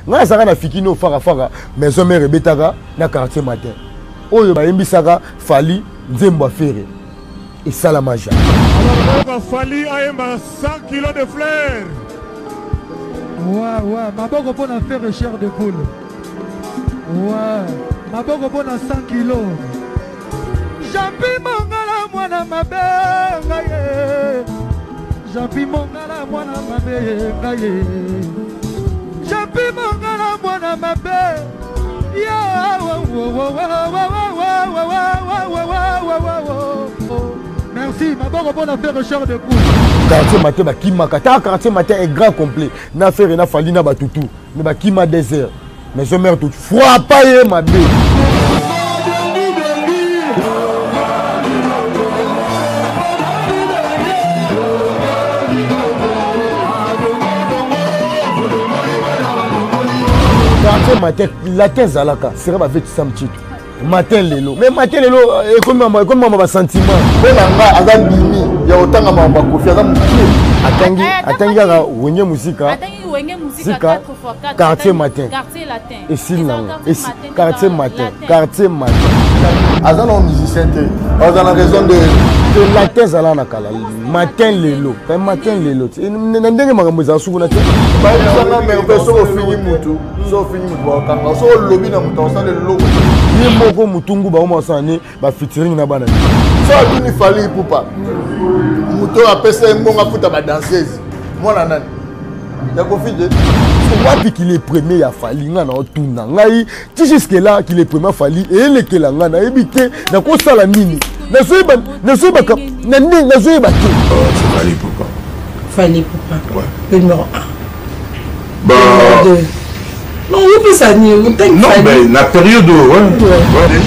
Ngai azalaka na fikino farafara, maison mère ebetaka na Quartier Matin oyo bayembisaka Fally nzembo ya Ferre, esalama jamais. Alors Fally ayemba 100 kilos de fleurs. Ouais, maboko mpona Ferre, chair de poule. Ouais, maboko mpona 100 kilos. Jean-Pi Mongala mwana mabe ngai ye. Jean-Pi Mongala mwana mabe ngai ye. Jean-Pi Mongala mwana mabe. Yeah, wo, wo, wo, wo, wo, wo, wo, wo, wo, wo, wo, wo, wo. Merci, maboko mpona Ferre, chair de poule. Quartier Matin bakimaka ta Quartier Matin est grand complet na Ferre na Fally na batutu, mais bakima désert, maison mère tout frappa ye mabe. Quartier Matin latin ezalaka sera bavetisa mtitu matin lelo, mais matin lelo ekomi mama, ekomi mama basentiment. Mpo na nga aza bimi ya kotanga makambo ya Kofi, aza mokie. Atangi, atangi kaka Wenge Musika. Atangi Wenge Musika. Sika, 4x4. Quartier Matin. Quartier Latin. Esili Eza nango. Quartier Matin, Quartier eza Matin. Latin. Quartier Matin. Aza na musicien te, aza na raison de te. Latin ezala na kala, matin lelo, pe matin lelo te. Na ndenge makambo ezala sukuna te. Bayebisanga merveille, soki ofingi mutu, soki ofingi mutu bakokanga, soki olobi na mutu akosala eloko. Ye moko mutungu bango masala ni bafeaturing na bana. So atuni Fally Ipupa, moto oyo apesa ye mbongo afuta badanseuse, mwana nani ya Kofi te? Wapi qu'il est premier ya Fally? Nga na otuna ngai ti jusque là, qu'il est premier Fally eyelekela ngai, nayebi te nakosala nini, nazoyeba, nazoyebaka na ndenge nazoyeba te. C'est Fally Ipupa. Fally Ipupa. Ouais. Le numéro 1. Bah, Numéro 2. Non, opesa nini? Otangi non, Fally. mais la période, ouais. Ouais. Ouais.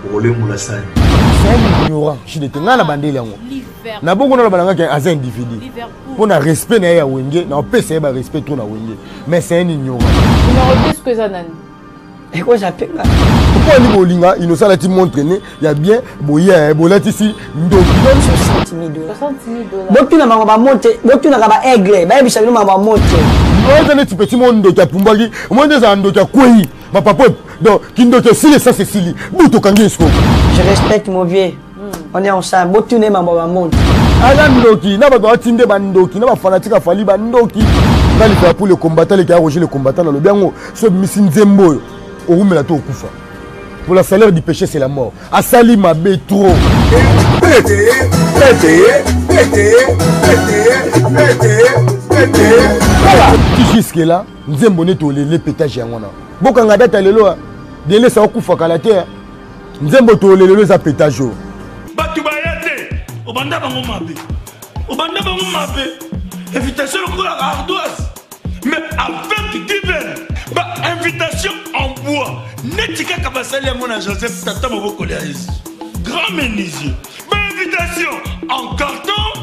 Okolembola sani. C'est un ignorant jdt, ngai na bandeli yango na bongo naloba na ngai ke aza individu Liverpool. Mpo na respect na ye ya Wenge, na opesa ye barespect trop na Wenge, mais c'est un ignorant. Numéro 2 soki eza nani? Ekozapenga. Mpo ani bolinga Innocent alati montre ne ya bien boye, bolatisi ndoki. 60 000 dollars. 60 000 dollars. Botuna bango bamontre, botunaka baaigle, bayebisa bino makambo bamontre. Oyo eza neti petit mo ndoki apumbwaki, omoi nde ezala ndoki akwei bapapa, donc kindoki esili, esasi esili, butu okangi esiko. Je respecte mon vieux, on est ensemble. Botuna ye makambo bamontre. Aza ndoki na bato bati nde bandoki na bafanatike a Fally bandoki. Nga Liverpool le combattant, leki ya Roger le combattant, nalobi yango so ebimisi nzembo oyo okumela to okufa pour la salaire du péché, c'est la mort. Asali mabe trop. Pete, pete, pete, pete, pete, pete. Ti jusque là nzembo neti olele pétage yango wana, bokanga data lelo delesa okufa kala te, nzembo tolelelo eza pétage oyo. Bato baya te, obanda bango mabe, obanda bango mabe, invitation lokola ardoise, mais avec Given, bainvitation en bois neti kaka basali yango na Joseph tata mobokoli ya Yesu, grand menuisier, bainvitation en carton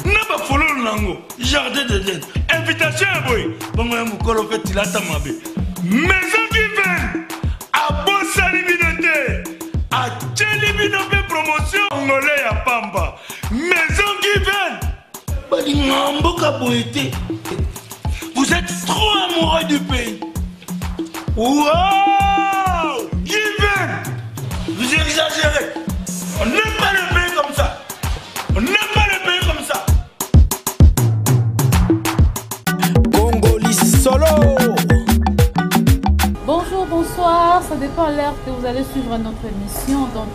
na bafololo nango jardin d'Eden, invitation ya boye bongo ya mokolo mpe tilata mabe. Maison Given abosani bino te, atieli bino mpe promotion ngole ya pamba. Maison Given balinga mboka boye te. Vous êtes trop amoureux du pays. Wow, Given, vous exagérez. On n'aime pas le pays comme ça, on n'aime pas le pays comme ça. Congoli solo. Bonjour, bonsoir, ça dépend à l'heure que vous allez suivre notre émission. Donc,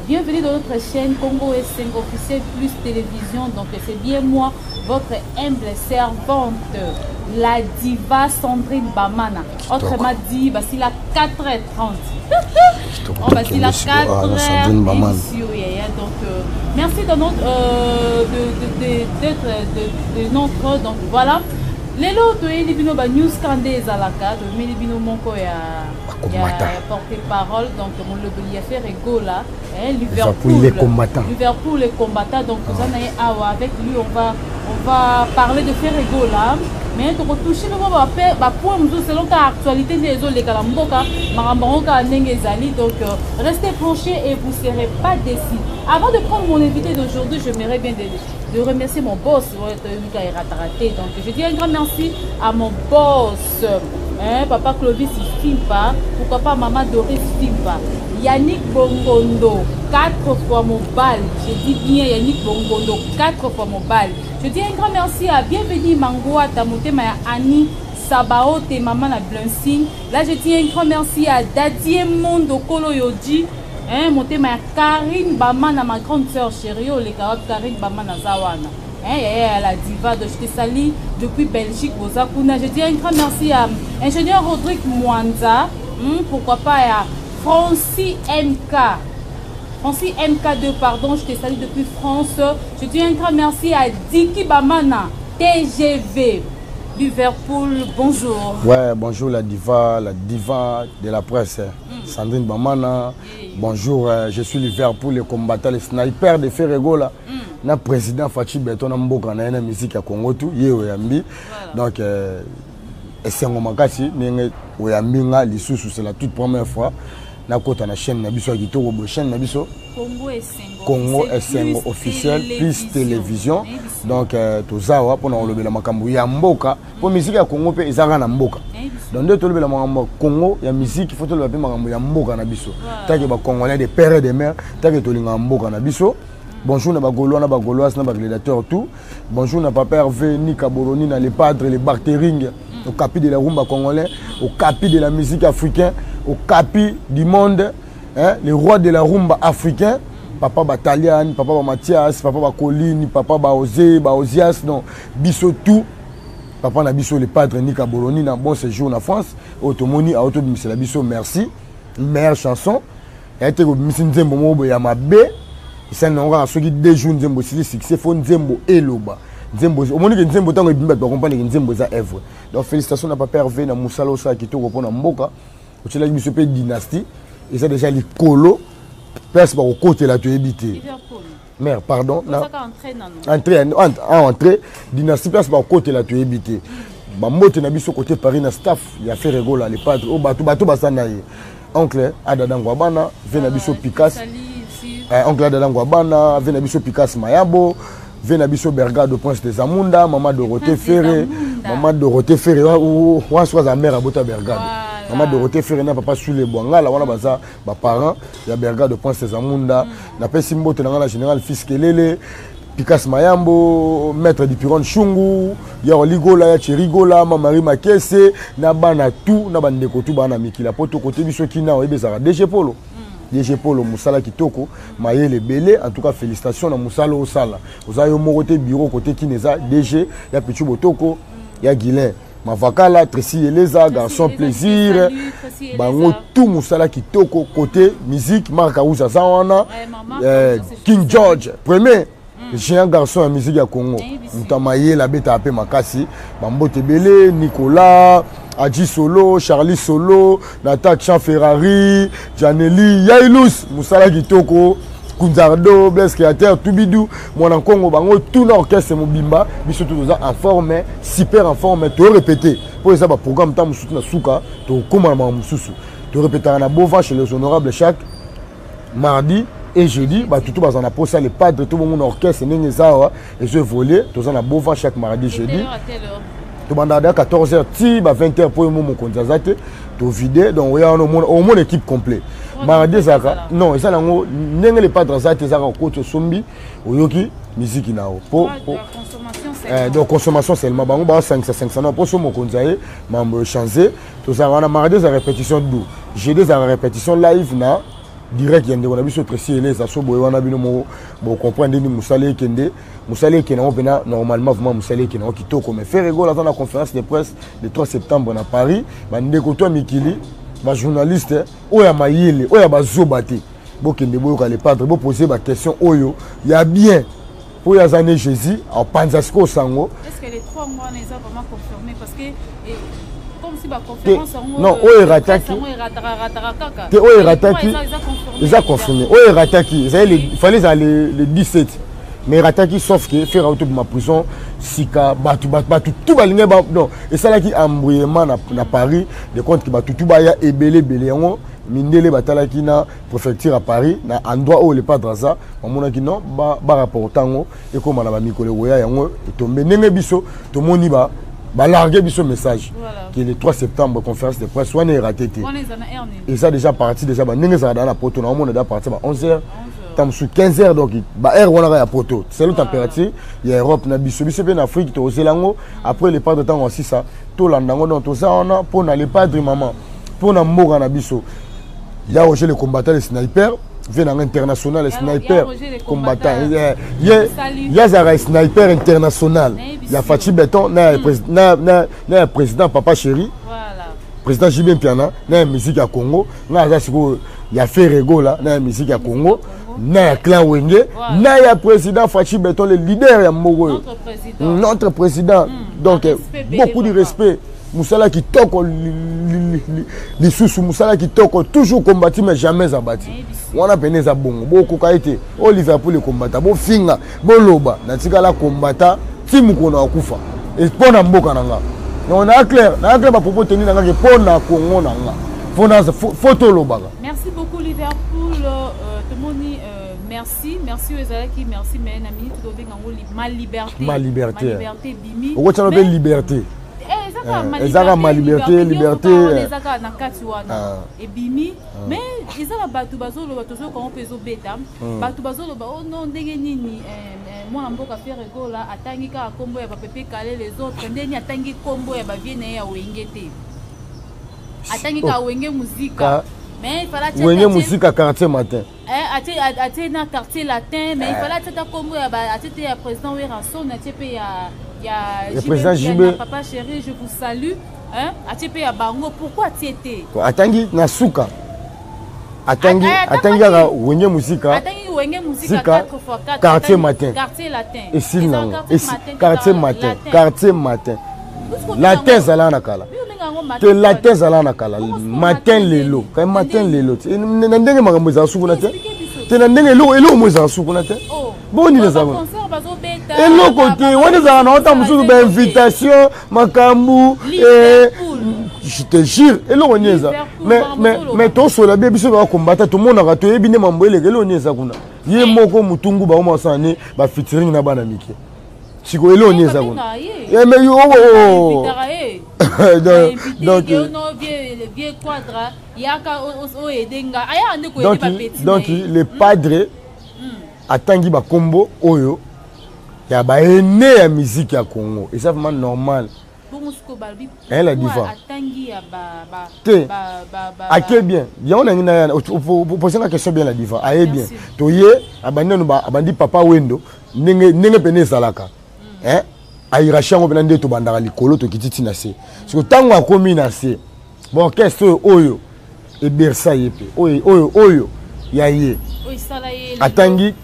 bienvenue dans notre chaîne Congo S5 officiel plus télévision. Donc, c'est bien moi, votre humble servante, la diva Sandrine Bamana. Autrement dit, bah, c'est la 4h30. On va c'est la 4h. Sandrine Bamana. Donc, merci de notre, d'être de notre. Donc, voilà. Lelo toyeli bino ba news kande ezalaka, toyeli bino moko ya porte parole, donc molobeli ya Ferre Gola, hein, Liverpool. Les combattants. Liverpool les combattants. Donc toza na ye awa, avec lui on va parler de Ferre Gola, mais tokotouche mpe bapoint mosusu selon ka actualité nde ezoleka na mboka, makambo yango kaka ndenge ezali. Donc restez branchés et vous serez pas déçus. Avant de prendre mon invité d'aujourd'hui, j'aimerais bien de, de remercier mon boss. Donc je dis un grand merci à mon boss, hein, papa Clovis Fimpa, pourquoi pas maman Doris Fimpa. Yannick Bongondo, quatre fois mon bal. Je dis bien Yannick Bongondo, quatre fois mon bal. Je dis un grand merci à Bienvenue Mangoa, Tamotema Annie Sabaote, maman à Blensing. Là, je dis un grand merci à Dadie Mondo Kolo Yoji. Hein, motema ya Karine Bamana, ma grande sœur chérie, oh, les carottes Karine Bamana Zawana. Hein, yeah, la diva de je te salue depuis Belgique, Bozakuna. Je dis un grand merci à ingénieur Rodrigue Mwanza, pourquoi pas à Francis MK. Francis MK2, pardon, je te salue depuis France. Je dis un grand merci à Diki Bamana, TGV. Liverpool, bonjour. Ouais, bonjour la diva de la presse, Sandrine Bamana. Yeah. Bonjour, je suis Liverpool, le combattant, le sniper de Ferregola. Na président Fatshi Beton na mboka na na musique ya Congo tout, ye oyambi. Voilà. Donc esengo makasi ndenge oyambi nga lisusu, c'est la toute première fois. Na kota na chaîne na biso ya kitoko bo chaîne na biso Congo Esengo. Congo Esengo officiel plus télévision. Donc tozawa pona kolobela makambo ya mboka po musique ya Congo pe ezaka na mboka. Donc nde tolobela makambo Congo ya musique, faut tolobela pe makambo ya mboka na biso. Tant que ba Congolais de père et de mère, tant que tolinga mboka na biso. Bonjour na ba Gaulois, na ba Gauloises, na ba gladiateurs tout. Bonjour na papa Hervé, Nika Boroni, na les padres, les bactérings, au capi de la rumba congolais, au capi de la musique africaine, au capi du monde, hein, le roi de la rumba africain, papa Batalian, papa Mathias, papa Bacolini, papa Baosé, Baosias, non, biso tout. Papa na biso les padres Nika Boroni na bon séjour na France, otomoni a auto bimisela biso merci, meilleure chanson. Et te ko bimisi nzembo moko ya mabe. Ça n'a encore ceux qui deux jours nzembo si succès faut nzembo eloba. Nzembo omoni ke nzembo tango ebimba ba comprendre ke nzembo za œuvre. Donc félicitations na papa Hervé na Moussa Losa qui to kopona mboka. Otela biso pe dynastie et ça déjà likolo place ba kokotela la to éviter. Mère pardon na entrée entrée dynastie place ba kokotela la to éviter. Ba mbote na biso côté Paris na staff ya Ferregola les padres o bato bato basana ye. Oncle Adada Ngwabana vena biso Picasso. Oncle Adada Ngwabana vena biso Picasso Mayabo vena biso Bergado Prince de Zamunda, maman Dorothée Ferré, maman Dorothée Ferré wa soit sa mère abota Bergado. Maman Dorothée Ferré na papa Sule Bwangala wana baza ba parents ya Bergado Prince de Zamunda, na pesi mbote na la général Fils Kelele, Picasso Mayambo, maître du Piron Chungu, ya Oligola, ya Cherigola, ma Marie Makese, na bana tout, na bandeko tout bana mikila poto côté biso kina oyebezaka DG Polo. DG Polo musala kitoko, mayele belé, en tout cas félicitations na musala osala. Oza yo moko te bureau côté kineza DG ya Pichu Botoko, ya Guilain Mavakala, Tracy Eleza, garçon plaisir, bango tout musala kitoko côté musique, Marc Aouza Zawana, King George, premier géant garçon ya musique ya Congo. Mutamaye la beta ape makasi, Bambote Belé, Nicolas, Adji Solo, Charlie Solo, Natacha Ferrari, Janeli, Yailous, musala kitoko, Kunzardo, Blaise Créateur, Toubidou, Mwana Congo, bango tout l'orchestre mobimba, biso tout en forme, super en forme, tout répété. Pour ça ba programme ta musutu na suka, to koma na mususu. To répéter na Bova chez les honorables chaque mardi et jeudi, bah tout bazana pour ça les padres tout mon orchestre ndenge zawa et je voler, to na Bova chaque mardi jeudi. To banda à 14h ti ba 20h pour mon konzazate, to vider donc oya au monde au monde équipe complète. Mardi zaka non, ça nango ndenge les padres zate zaka koto sombi oyoki musique nao. Po donc consommation seulement bango ba 5 500 non pour so mokonzaye mambo changer to ça wana mardi za répétition dou. Jeudi za répétition live na direct yende wana biso Tracy Eleza so boye wana bino mo bo comprendre ni musale kende musale kende on pena normalement vraiment musale kende kitoko mais Ferregola dans la conférence de presse le 3 septembre na Paris ba ndeko to mikili ba journaliste oya mayele oya ba zobate bokende boyoka les padres bo poser ba question oyo ya bien pour ya zane Jésus en panzasko sango. Est-ce que les 3 mois les a vraiment confirmé parce que comme si ba conférence non oyo rataki te oyo rataki eza confirmé oyo rataki il fallait aller le 17 mais rataki sauf que faire auto ma prison sika batu batu tout balinga ba non et ça là qui embrouillement na Paris de compte que batu tout ba ya ebele belé yango. Mindele batalaki na préfecture ya Paris na endroit oyo le padre aza, bamonaki non barapporte yango ekóma na bamikolo ekoya yango etombe ndenge biso tomoni ba balargue biso message voilà. que le 3 septembre conférence de presse wana erate te eza déjà parti déjà bandenge ezalaka daa na poto naomona da parti ba 11 heures ntango mosusu 15 heures donc baheure wana kaka ya poto selon température ya europe na biso biso mpe na afrique tozela yango après le padre ntango asisa tolanda yango donc toza wana mpo na le padre mama mpo na mboka na biso ya roger le combattant le sniper vie nanga international sniper combattant ye ye azalaka sniper international ya faci beton na ya président papa chéri président jb mpiana na ya musique ya congo nga aza sikoyo ya ferre gola na ya musique ya congo na ya clan wenge na ya président faci beton le leader ya mboka oyo notre président donc beaucoup de respect mosala kitoko lisusu mosala kitoko toujours combati mais jamais abati wana pene eza bongo bokoka ye te oyo liverpool ekombata bofinga boloba natikala kombata ti mokolo na akufa mpo na mboka na nga donc naa clair naa clair bapropos teni na nga ke mpo na congo na nga fo tolobaka. Merci beaucoup Liverpool euh, tomoni euh, merci merci oyo ezalaki merci mais na minute tobenga yango ma liberté ma liberté ma liberté bimi okotiana mpe liberté eza kaka ma liberté liberté eza kaka na kati wana ah. ebimi ah. mais eza na bato bazoloba tozoyoka yango mpe ezobeta hmm. bato bazoloba o oh non ndenge nini eh, eh, mwana mboka Ferre Gola atangi kaka nkombo ya bapepe kale les autres ndenge nini atangi nkombo ya bavie na ye ya wenge te atangi kaka oh. wenge muzika mais il fallait wenge muzika quartier matin Eh, atie atie na quartier latin mais il fallait atie ta kombo ya ba atie te ya président Werrason atie pe ya ya ya président JB papa chéri je vous salue hein atie pe ya bango pourquoi atie te atangi na suka atangi atangi kaka wenge musika atangi wenge musika 4 x 4 quartier matin quartier latin esili nango quartier matin quartier matin latin ezalaka na kala te latin ezalaka na kala matin lelo kai matin lelo na ndenge makambo ezala suku na te te na ndenge eloko eloko mo ezala suku na te oh. boni ezala eloko te wana ezalaka na ota mosusu bainvitation makambo eh, je te jure eloko nini eza mais tosola bie biso bakombata tomonaka toyebi nde mambo eleka eloko nini eza kuna ye eh. moko motungu bango masana ne bafeaturing na bana mike sikoyo eloko nini eza kuna eh, mais yo oh, oh, oh. donc donc le padre hmm. atangi bakombo oyo ya baene ya musique ya congo eza vraiment normal Elle a diva. Te. Ake bien. Yango na ngai na poser la question bien la diva. Aye bien. Toye abandi nanu abandi papa Wendo ndenge ndenge pene ezalaka. Hmm. Hein? Airachi yango pena nde tobandaka likolo tokiti ti na se. Siko tango akomi na se. Bon orchestre oyo oyo ebersa ye pe. Oyo oyo oyo ya ye. Atangi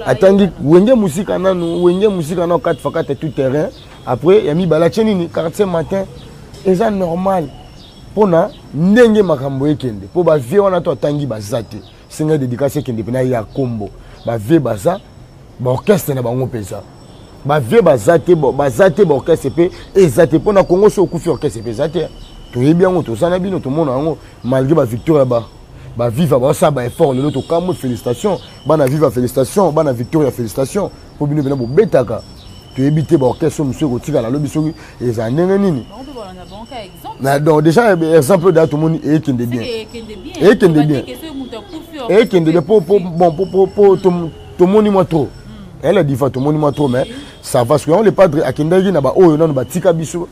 atangi wenge musika nanu wenge musika nanu 4 x 4 tout terrain. Après ya mibale atie nini quartier matin eza normal mpona ndenge makambo ekende mpo bavie wana to atangi baza te senga dédicace ekende mpena ya kombo bavie baza baorchestre na bango mpenza bavie baza te baza te baorchestre mpe eza te mpo na congo so okufi orchestre mpe eza te toyebi yango toza na bino tomona yango malgré bavictoire ya ba baviva baosala baeffort lelo tokamwe félicitation bana viva félicitation bana victoria félicitation mpo bino mpena bobetaka toyebi te baorchestre mosusu ekotikala lobi soki ezala ndenge nini na donc déjà exemple da tomoni ekende bien ekende bien ekende bien po po bon po po po tomoni mwa trop hmm. elle a dit fa tomoni mwa trop mais ça va parce que le padre akendaki na baoyo nano batika biso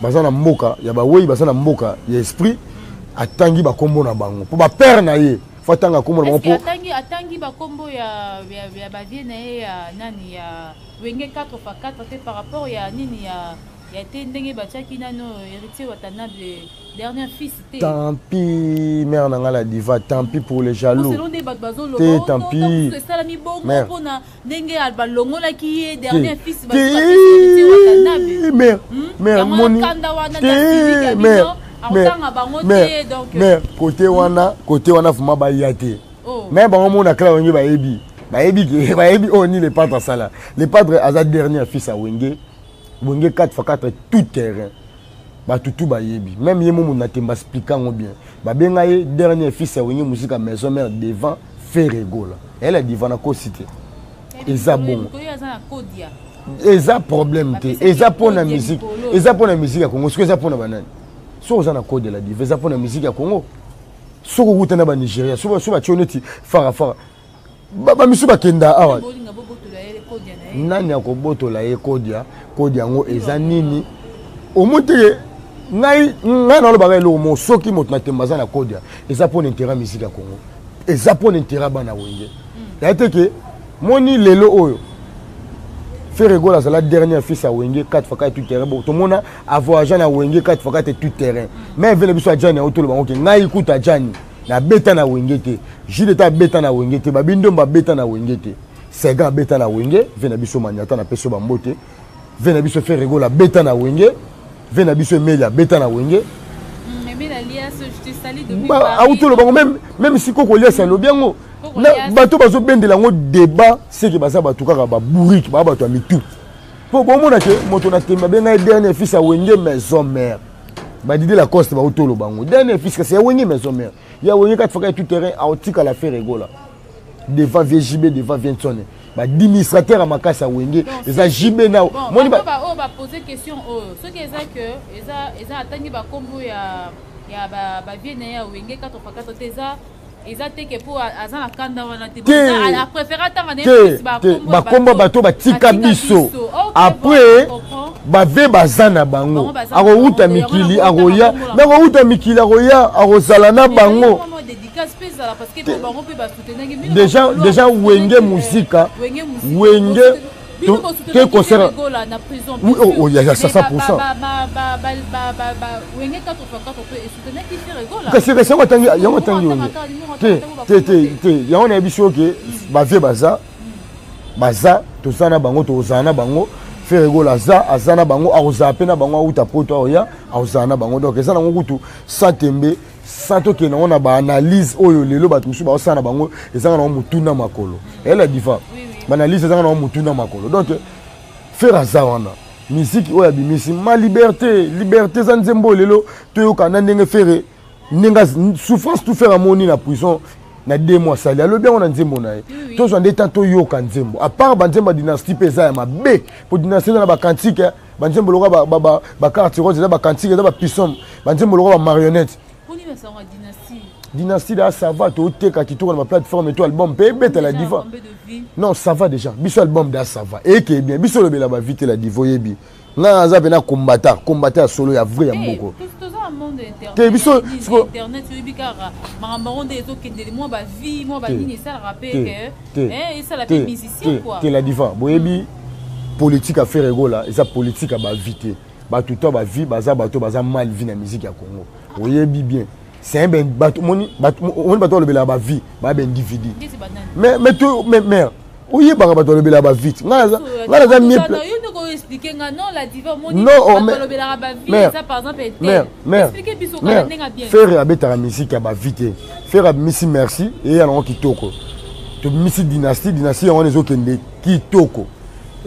baza na mboka ya bawei baza na mboka ya esprit atangi bakombo na bango mpo bapere na ye fo atanga kombo na bango mpo atangi atangi bakombo ya ya bavie na ye ya nani ya wenge 4 x 4 te par rapport ya nini ya ya te ndenge batiaki nano héritier watanabe dernier fils te tant pis mère na nga la diva tant pis pour les jaloux selon nde bato bazoloba te tant pis esalami bongo mpona ndenge balongolaki ye dernier fils héritier watanabe mère mère moni te mère akotanga bango te donc mère côté wana côté wana vraiment baya te oh. mais bango mona kala wenge bayebi bayebi ke bayebi oyo ni le padre asala le padre aza dernier fils ya wenge wenge 4 x 4 tout terrain. Bato tout bayebi. Même ye momo na temba explique yango bien. Babenga ye dernier fils ya Wenge Musica Maison Mère devant Ferre Gola. Elle a diva na kosi te. Eza bongo. Eza problème te. Eza pona musique. Eza pona musique ya Congo. Soki eza pona banani. Soki oza na code de la diva, eza pona musique ya Congo. Soki okuta na ba Nigeria, soki batie neti fara fara. Bamisu bakenda awa. Nani akobotola ye kodia? Kodia yango eza nini? Omoni te ngai ngai nalobaka eloko moko, soki moto na temba aza na kodia, eza mpona intérêt ya musique ya Congo, eza mpona intérêt ya bana Wenge. Ya te ke moni lelo oyo Ferre Gola azala dernier fils ya Wenge 4 x 4 tout terrain. Bon, tomona a voyagé na Wenge 4 x 4 tout terrain. Mais vele biso ajani autolo bango ke ngai kuta ajani na beta na Wenge te. Jules ta beta na Wenge te, babindo ba beta na Wenge te. Sega beta na Wenge, ve na biso manyata na peso ba mbote. Ve na biso Ferre Gola beta na Wenge, ve na biso Emelia beta na Wenge. Autolo bango même même si koko lias alobi yango bato bazobendela yango débat seke baza bato kaka babourike baa bato ya mitu mpo bomona ke moto na tembe abenga ye dernier fils ya Wenge Maison Mère. Badidi Lacoste bautolo bango dernier fils kasi ya Wenge Maison Mère, ya Wenge kati faka ya tout terrain aotikala Ferre Gola devant vieux JB, devant vieux Nsone, ba administrateur ya makasi ya Wenge eza JB na moni ba oyo ba poser question oyo soki eza que eza atangi ba kombo ya ba vieux na ya Wenge 4 x 4 te, eza te ke po aza na kanda wana te, a préféré atanga na ye bakombo bato batika biso. Après bave baza na bango, akowuta mikili akoya, me akowuta mikili akoya akozala na bango. Déjà Wenge Musica, Wenge te concert, oui, oh, il y a 100%. Kasi kasi yango atangi, yango atangi Wenge te te te te. Yango nayebi soki oke bavie baza toza na bango, tozala na bango. Ferre Gola aza na bango, akozala mpe na bango, auta poto aoya akozala na bango. Donc eza nango kutu sans tembe, sans tokende yango na baanalyse oyo lelo bato mosusu baosala na bango, ezanga nango motu na makolo. Eyela diva baanalyse ezanga nango motu na makolo. Donc Ferre aza wana, musique oyo abimisi ma liberté, liberté eza nzembo oyo lelo toyoka na ndenge Ferre, ndenge souffrance tout Ferre amoni na prison na 2 mois asali, alobi yango na nzembo na ye. Tozwa nde ta toyoka nzembo à part banzembo ya dynastie mpe eza ya mabe, po dynastie eza na bacantique, banzembo lokola bacarte rose eza bacantique, eza bapisome, banzembo lokola bamarionnette. Dynastie da ça va, toteka kitoko na baplateforme to album mpe ebetela diva. Non, ça va déjà, biso album da ça va eke bien. Biso olobela bavie te la diva, oyebi nga naza mpena combattant, combattant ya solo ya vrai ya mboko te. Biso te la diva, boyebi politique ya Ferre Gola eza politique ya bavie te. Bato to bavie baza bato baza mal vie na musique ya Congo, oyebi bien. C'est un ben bato moni bato moni bato balobelaka bavie baya baindividu, mais to mais mère oyebaka bato balobelaka bavie te. Ngai naza mieux. Non, mère, mère, mère, Ferre abetaka musique ya bavie te. Ferre abimisi merci eya nango kitoko, tobimisi dynastie, dynastie yango wana ezokende kitoko,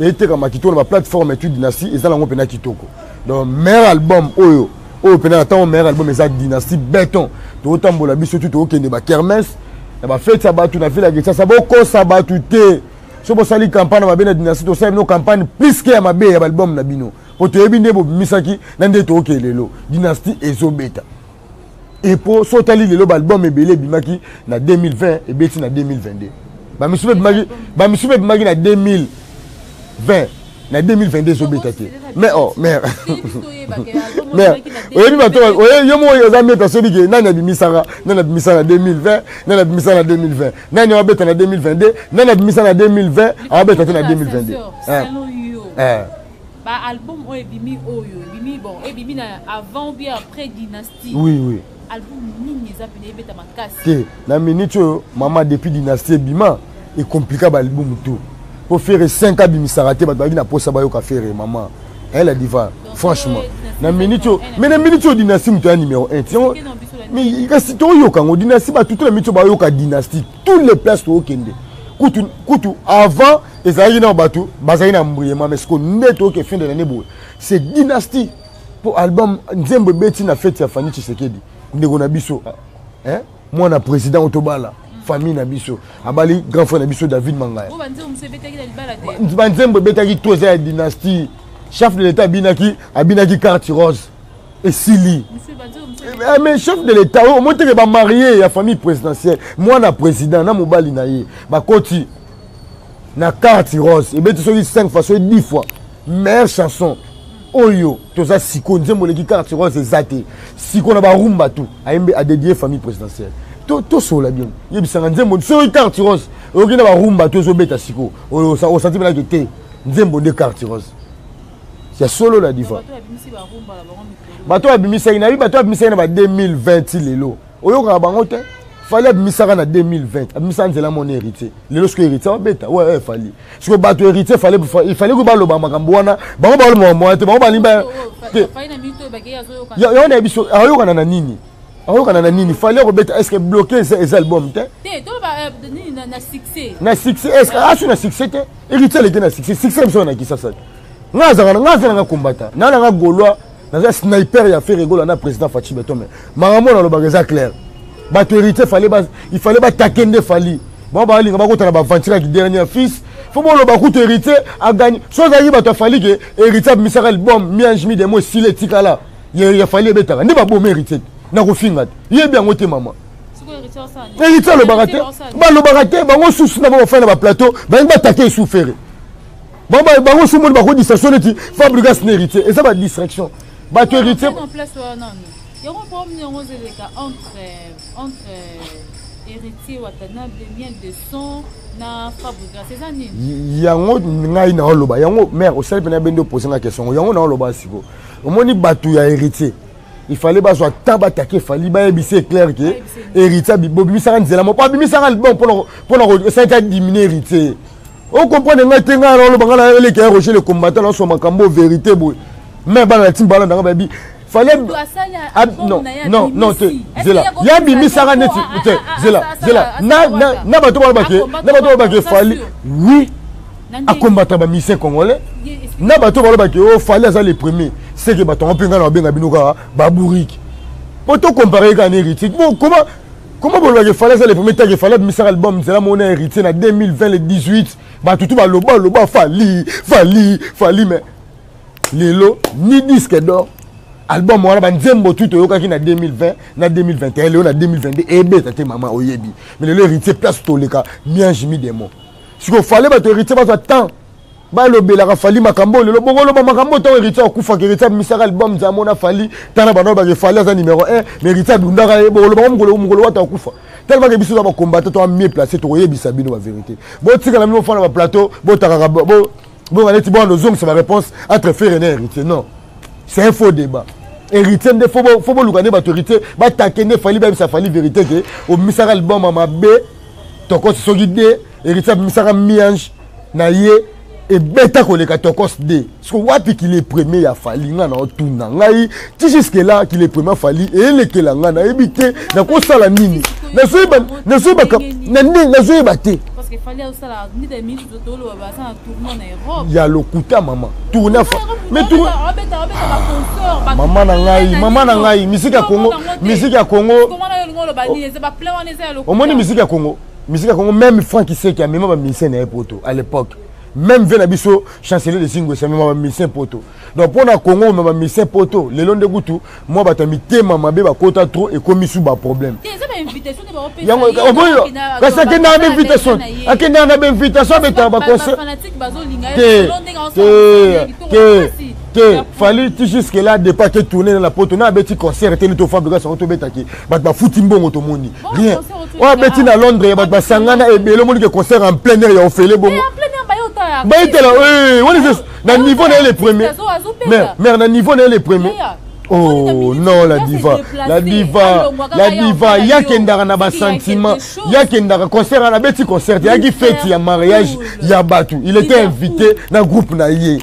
etekama kitoko na baplateforme etu. Dynastie eza nango mpena kitoko. Donc meilleur album oyo mpena na ntango, meilleur album eza dynastie béton. Tokotambola biso tu, tokokende bakermesse na bafete ya bato na ville ya Kinshasa. Bokosa bato te, so bosali campagne mabe na dynastie, tosali bino campagne plus ke ya mabe ya baalbum na bino, po toyebi nde bobimisaki na nde tookee lelo dynastie ezobeta. Epo so otali lelo baalbum ebele ebimaki na 2020 ebeti na 2022, bamisu mpe ebimaki na 2020 na 2022 ezobeta te. Mais oh mère, mère, oyebi bato yo moko oza mieta, soki ke nani abimisaka, nani abimisaka na 2020, nani abimisaka na 2020, nani awabeta na 2022, nani abimisa na 2020 awabeta te na 2022. Ba album oyo ebimi, oyo ebimi, bon, ebimi na avant ou bien après dynastie? Oui. Album nini eza pene ebeta makasi? Te, na minute oyo mama, depuis dynastie ebima, ecomplika baalbum tout, po Ferre 5 abimisaka te, bato bazalaki na posa bayoka Ferre mama elle la diva. Franchement na minute oyo, mais na minute oyo dynastie moto ya numéro 1 tiango, mais kasi toyoka yango dynastie, bato to na minute oyo bayoka dynastie toutes les places tookende. Kutu kutu avant ezalaki na bato bazalaki na embrayement, mais siko nde toyoke fin de l'année boye, c'est dynastie. Mpo album nzembo ebeti na fete ya Fanny Tshisekedi, ndeko na biso, hein? Mwana président otobala famille na biso, abali grand frère na biso David Mangaya. Banzembo ebetaki to eza ya dynastie. Chef de l'État abinaki, abinaki carte rose esili. Eh, mais chef de l'État oyo omoni teke bamarie ya famille présidentielle, mwana président na mobali na ye bakoti na carte rose, ebeti soki 5 fois, soki 10 fois, meilleure chanson oyo toza siko. Nzembo eleki carte rose eza te siko na barumba tu ayembe adedie famille présidentielle. Tosola bien, yebisanga nzembo soki carte rose oyoki na barumba tu ezobeta siko, osanti melaki te nzembo nde carte rose ya solo. La diva, bato babimisaki, nayebi bato babimisaki na ba 2020, lelo oyokaka bango te. Fally abimisaka na 2020, abimisaka nzela mona Héritier. Lelo soki Héritier abeta, ouais, Fally sikoyo bato Héritier, il fallait ko baloba makambo wana. Bango baloba makambo wana te, bango balingi te. Yango na biso ayokana na nini? Ayokana na nini? Fally akobeta, est ce que bloqué eza album te na succès? Est ce que asu na succès te? Héritier aleki na succès. Succès biso na Kisasa te. Nga azalaka, nga azalaka combattant na nanga Gaulois, naza sniper ya Ferre Gola na président Fatshi Béton. Mais makambo nalobaka eza clair. Bato Héritier, il fallait batake nde Fally. Bango balinga bakota na baventure ya dernier fils. Fo boloba kutu Héritier agani. So ozalaki bato afali ke Héritier abimisaka album mi-ange mi-démon, esili, etikala ya Fally ebetaka nde baboma Héritier na kofinga te. Yebi yango te, mama. Héritier alobaka te, balobaka te. Bango susu na bango bafai na baplateau, balingi batake esu Ferre. Bango su moni bako distraction neti Fabregas na Héritier, eza badistraction. Bato Héritier yango problème yango ezeleka entre Héritier Watanabe, Miel de Son na Fabregas, eza nini? Yango ngai naoloba yango. Mare osali mpena bende opose nga question. Yango naoloba siko, omoni bato ya Héritier, il fallait bazwa temps batake Fally, bayebisa éclair ke Héritier bobimisaka nzela moko, abimisaka album mpona esalaki adimine Héritier. Ocomprendre ngai te? Ngai naoloba, ngai naeleki ya Roger le combattant, naoswa makambo vérité boye. Mais bana na ntimba balandanga, bayebi fallait non, non, non te. Zela, ya bimisaka neti te. Zela, zela, na bato balobake, na bato balobake Fally, oui, akombata bamusicien congolais. Na bato balobake o Fally aza le premier, c'est que bato yango mpe ngai na babenga bino kaka babourike po tocompare kaka na Héritier. Bon, comment bolobake Fally aza le premier, take Fally abimisaka album nzela mona Héritier na 2020 le 18, bato tu baloba loba Fally, Fally, Fally, mais lelo ni disque d'or. Album wana, banzembo tu toyokaki na 2020 na 2021, lelo na 2022 ebeta te, mama oyebi. Mais lelo Héritier, place toleka mi-ange mi-démon. Sikoyo fale bato Héritier bazwa temps balobelaka Fally makambo. Lelo bokoloba makambo ntango Héritier akufaka. Héritier abimisaka album nzambo na Fally, tala bana bake Fally aza numéro 1, mais Héritier adundaka ye. Bokoloba mokolo mokolo wata akufa. Tellement ke biso toza bacombattant, toza mieux placé, tokoyebisa bino bavérité. Botikala bino bofanda baplateau, botakaka bonga neti bona ozongisa baréponse entre Ferre na Héritier. Non, c'est un faux débat. Héritier nde fo boluka nde bato Héritier batake nde Fally, bayebisa Fally vérité ke obimisaka album ya mabe Tokos soki de Héritier abimisaka mi-ange na ye, ebeta koleka Tokos de. Siko wapi qu'il est premier ya Fally? Nga na otuna ngai ti jusque là, qu'il est premier Fally eyelekela ngai, nayebi te nakosala nini, nazoyeba te. Ya lokuta, mama, tourne mais tourne. Mama na ngai, mama na ngai, misiki ya Congo, misiki ya Congo, omoni misiki ya Congo, misiki ya Congo. Même Frank Iseki amema bamusicien na ye poto à l'époque. Même ve na biso chancelier de Singwesi amema bamusicien poto. Donc mpo na Congo omema bamusicien poto lelo nde kutu mwa bato ya mitema mabe bakota trop, ekomi su baproblème yango. Kasi akendaka na bainvitation, akendaka na bainvitation, abetaka baconcert te, te, te, te. Fally ti jusque là depuis ake tourne na poto na abeti concert te. To Fabregas yango tobetaki, bato bafuti mbongo, tomoni rien. Oyo abeti na Londres ya bato basangana ebele, omoni ke concert en plein air ya ofele bongo, bayetela wana na niveau na ye le premier. Mais na niveau na ye le premier. Oh non, la diva, la diva, la diva, yakendaka na basentiment, yakendaka concert, abeti concert, yaki fête ya mariage ya bato, il était invité na groupe na ye,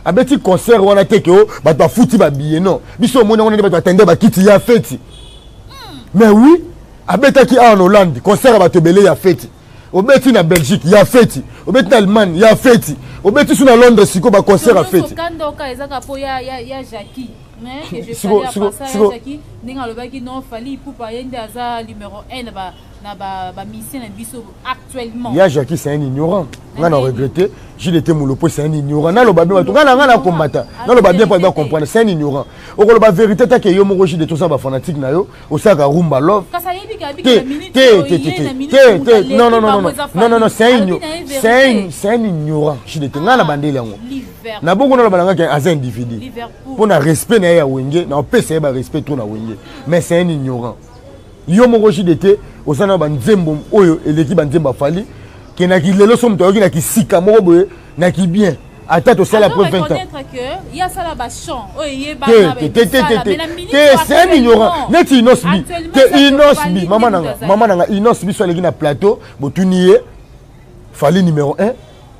abeti concert wana te ke o bato bafuti babillet. Non, biso omoni yango nde bato batende bakiti ya feti. Mais oui, abetaki awa na Hollande concert ya bato ebele ya feti, obeti na Belgique ya feti, obeti na Allemagne ya feti. Obeti su na Londres sikoyo baconcert ya feti. Kanda ezaka mpo ya Jackie, mais que je salue à passage ya Jackie, ndenge alobaki non, Fally Ipupa ye nde aza numéro 1 na bamusicien na biso actuellement. Ya Jackie, c'est un ignorant. Nga na regretté JDT Mulopo, c'est un ignorant. Naloba bien, bato nga na combattant, naloba bien mpo bacomprendre, c'est un ignorant. Okoloba vérité take yo moko JDT, oza bafanatique na yo, osalaka rumba love. Te te te te te te, non non non non non non non, c'est un ignorant JDT. Nga na bandeli yango na bongo, naloba na nga aza individu mpo na respect na ye ya Wenge, na opesa ye barespect trop na Wenge, mais c'est un ignorant. Yo moko JDT, oza na banzembo oyo eleki banzembo afali kendaki lelo. So moto ayoki na kisika moko boye na kibien, ata tosala après 20 ans. Te te te te te, c'est un ignorant neti Innoss'B te. Innoss'B, mama nanga, mama nanga, Innoss'B so aleki na plateau, botuni ye Fally numéro 1,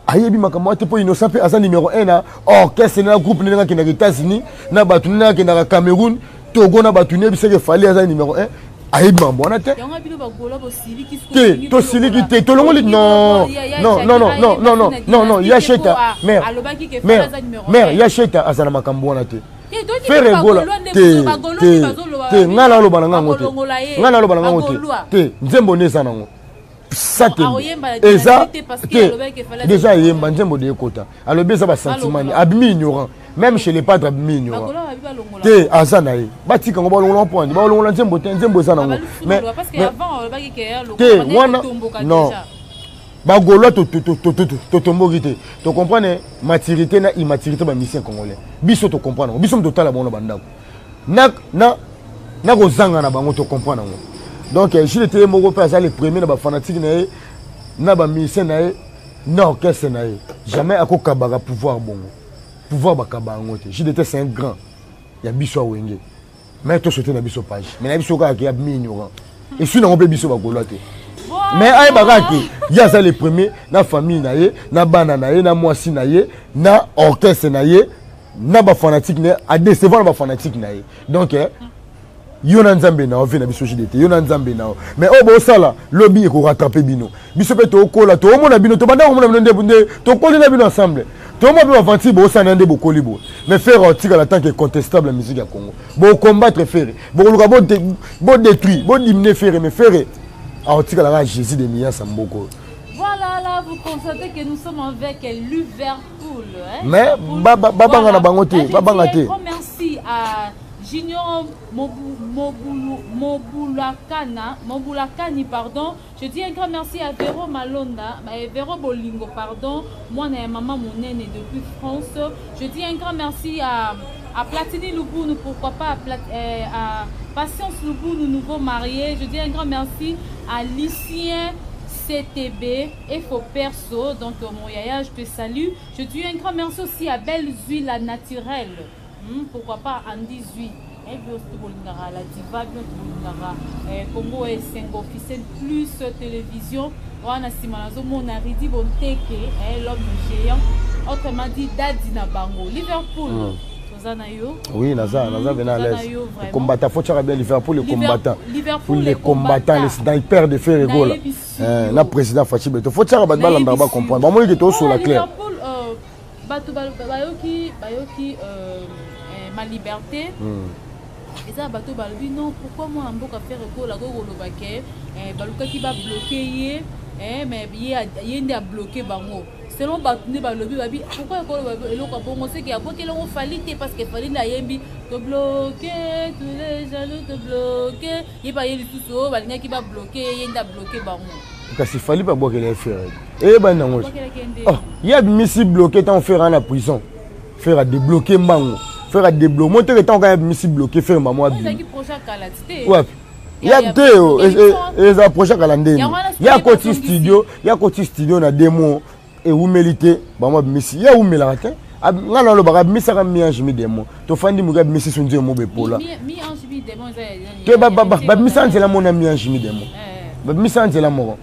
ayebi makambo wana te, mpo Innocent mpe aza numéro 1 na orchestre na groupe. Ndenge akendaka États-Unis na bato, ndenge akendaka Cameroun, Togo na bato, nayebisaki Fally aza numéro 1, ayebi makambo wana te. Te, tosiliki te, tolongoli. Non non non non non non non non non, Yasheta, mère mère mère, Yasheta aza na makambo wana te. Ferre Gola te te te, ngai naloba na ngango te, ngai naloba na ngango te te. Nzembo nde eza nango satembe eza te, déjà eyemba nzembo de ekota, alobi eza basentiment ni abimi ignorant. Même chez les padres abimi ignorant te, aza na ye, batika yango, balongola mpo balongola nzembo te, nzembo eza nango. Mais te wana non, bagaulois totomboki te, tocomprendre maturité na immaturité bamusicien congolais. Biso tocomprendre yango, biso moto totala bango na bandako na kozanga na bango, tocomprendre yango. Donc Jules te, ye moko mpe aza le premier na bafanatique na ye, na bamusicien na ye, na orchestre na ye. Jamais akokabaka pouvoir bongo, pouvoir bakaba yango te. Jules te, c'est un grand ya biso awenge, mais tosote na biso page, mais na biso kaka ke abimi ignorant, esui nango mpe biso bagaulois te. Mais ayebaka ke ye aza le premier na famille na ye, na bana na ye, na mwasi na ye, na orchestre na ye, na bafanatique na ye, adecevoir na bafanatique na ye. Donc yo na Nzambe na yo, vie na biso JDT, yo na Nzambe na yo. Mais oyo bosala lobi ekorattrape bino. Biso mpe tokola, toomona bino, tobanda komona bino nde nde tokoli na bino ensemble, tomona mpe baventure bosala nde bokoli boye. Mais Ferre otikala tant que contestable ya musique ya Congo. Bocombattre Ferre, bokoluka bodétruire, bodimine Ferre, mais Ferre aotikala kaka Jésus de Miyasa mboko. Voilà, là, vous constatez que nous sommes avec Liverpool. Hein? Mais, babanga na bango te, babanga te. Merci à Junior Mobulakana, Mobulakani, pardon. Je dis un grand merci à Véro Malonda, Véro Bolingo, pardon, moi et maman Monene depuis France. Je dis un grand merci à Platini Lubunu, pourquoi pas à Patience Lubunu, nouveau marié. Je dis un grand merci à Lucien CTB et Faux Perso. Donc, mon yaya, je te salue. Je dis un grand merci aussi à Belle Huile la naturelle. Pourquoi pas Andy Zui. La diva Congo Esengo officiel plus télévision, wana nsima nazomona Ridi Bonteke, l'homme géant, autrement dit Dadi na bango Liverpool. Toza na yo. Oui, naza vena à l'aise. Combattant, faut tiaka bien Liverpool le combattant. Liverpool les combattants, les snipers de Ferre Gola na président Fatshi Beto. Faut tiaka bato balandaka, bacomprendre, bamoni ke tosola clair. Bato bayoki Ma Liberté, eza bato balobi non, pourquoi mwana mboka Ferre Gola akoki koloba ke balukaki babloke ye, mais ye nde abloke bango? Selon bato nde balobi, babi pourquoi ekoloba eloko ya bongo, seke abwaki elongo Fally te, parce que Fally nde ayembi tobloke tous les jaloux, tobloke ye, baye lisusu oyo balingaki babloke ye, ye nde abloke bango. Kasi Fally mpe abwakela ye Ferre, eyebani nango. Ye abimisi bloke ntango Ferre na prison, Ferre adébloke mbango, Ferre adébloke mo teke ntango kaka abimisi bloke, Ferre mamo abimi wapi ya te. Eza projet kala ndeni, ye akoti studio, ye akoti studio na demo ewumeli te, bango abimisi. Ye awumelaka te, ngai nalobaka abimisaka mi-ange mi-démon, tofandi moke, abimisi so nzembo bepola te, babimisa nzela moko na mi-ange mi-démon, babimisa nzela moko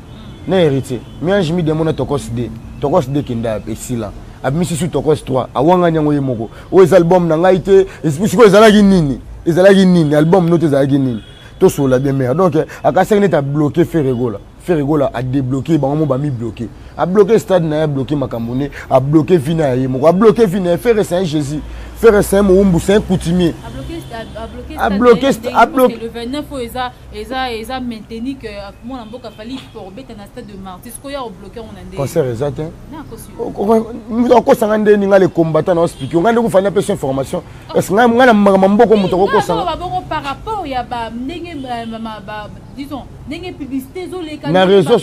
na Héritier, mi-ange mi-démon na Tokos d Tokos d kenda esila, abimisi su Tokos 3, awangani yango ye moko. Oyo eza album na ngai te. Sikoyo ezalaki nini? Ezalaki nini album no te? Ezalaki nini? Tosolola bien mère. Donc akasaki neti abloqué Ferre Gola. Ferre Gola a débloqué bango mo bami bloqué. A bloqué stade na ye, a bloqué makambo ne, a bloqué vie na ye moko, a bloqué vie na ye. Ferre c'est un Jésus. Ferre c'est un Moumbu, c'est un coutumier. A bloqué a bloqué le 29 oyo eza eza eza maintenu que mwana mboka Fally pour beta na stade de Martyrs ko ya obloqué on na ndenge. Concert eza te. Okosanga nde ninga le combattant na expliquer. Nga nde ko fanya pesa information. Est-ce nga nga na makambo mboko moto akokosanga. Bongo par rapport ya ba ndenge ba disons ndenge publicité ezoleka na réseau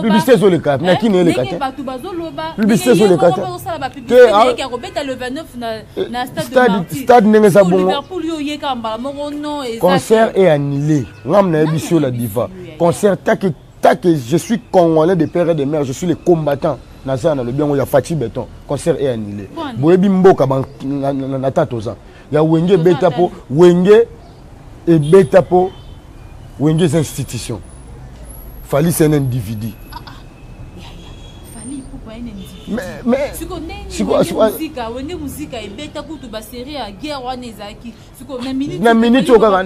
publicité ezoleka na kini eleka te bato bazoloba publicité ezoleka te bazosala ba publicité ya kobeta le 29 na na stade de Martyrs stade ndenge eza bongo Liverpool yo yeka mbala moko non eza concert est annulé ngam na yebi sur la diva concert take take je suis congolais de père et de mère je suis le combattant naza na lobi yango ya Fatshi Beton concert est annulé boyebi mboka na tata oza ya wenge ebeta po wenge ebeta po wenge eza institution Fally c'est un individu. Ah, ah. Fally Ipupa un individu. Mais siko ndenge muzika wenge muzika ebeta kutu ba série ya guerre wana ezalaki siko na minute na minute oyo kaka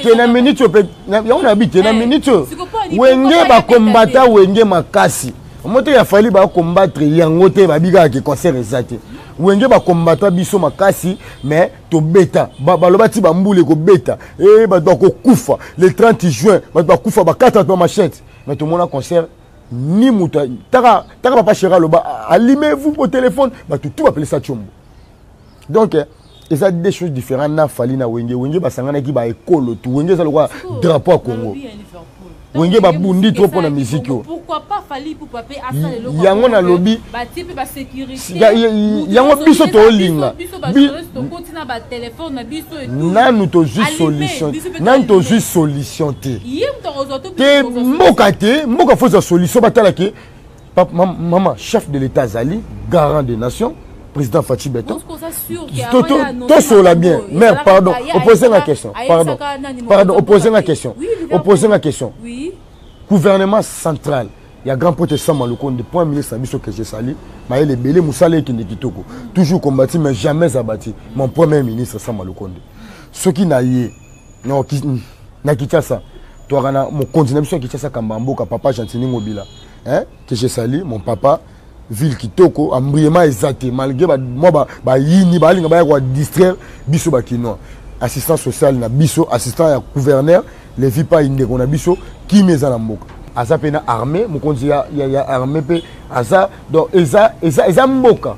te na minute oyo pe yango na bi te na minute oyo wenge ba combatta wenge makasi omo te ya Fally ba combattre yango te babi kaka ke concert eza te wenge ba combatta biso makasi mais tobeta baloba ti bambula ekobeta e bato bakokufa le 30 juin bato bakufa bakata bato bamachete mais tomona concert ni moto taka taka papa chéri aloba allumez vous au téléphone bato tout bapelisa tiombo donc eza deux choses différentes na Fally na wenge wenge basanganaki baekolo tu wenge eza lokola drapeau ya congo wenge babundi trop mpo na miziki oyo yango nalobi yango biso tolinga nanu tozwi solution nanu tozwi solution te te mboka te mboka fo ozwa solution batala ke mama chef de l'état azali garant des nations président Fatshi Beton. Tosola bien. Mère, pardon. Opposez la question. Pardon. Pardon, opposez la question. Opposez la question. Oui. Gouvernement central. Il y a grand pote Sama Lukonde, point ministre Abiso que je salue. Mayele ebele musala ekende kitoko. Toujours combattu mais jamais abattu. Mon premier ministre Sama Lukonde. Soki na ye na Kinshasa, toaka na mokonzi na biso ya Kinshasa kamba mboka papa Gentiny Ngobila. Hein, que je salue mon papa ville kitoko embriement eza te malgré mwa bayini balinga baya koa distraire biso bakinois assistant social na biso assistant ya gouverneur levi pai ndeko na biso kimi eza na mboka aza mpe na armée mokonzi ya, ya, ya armée mpe aza donc eza, eza, eza mboka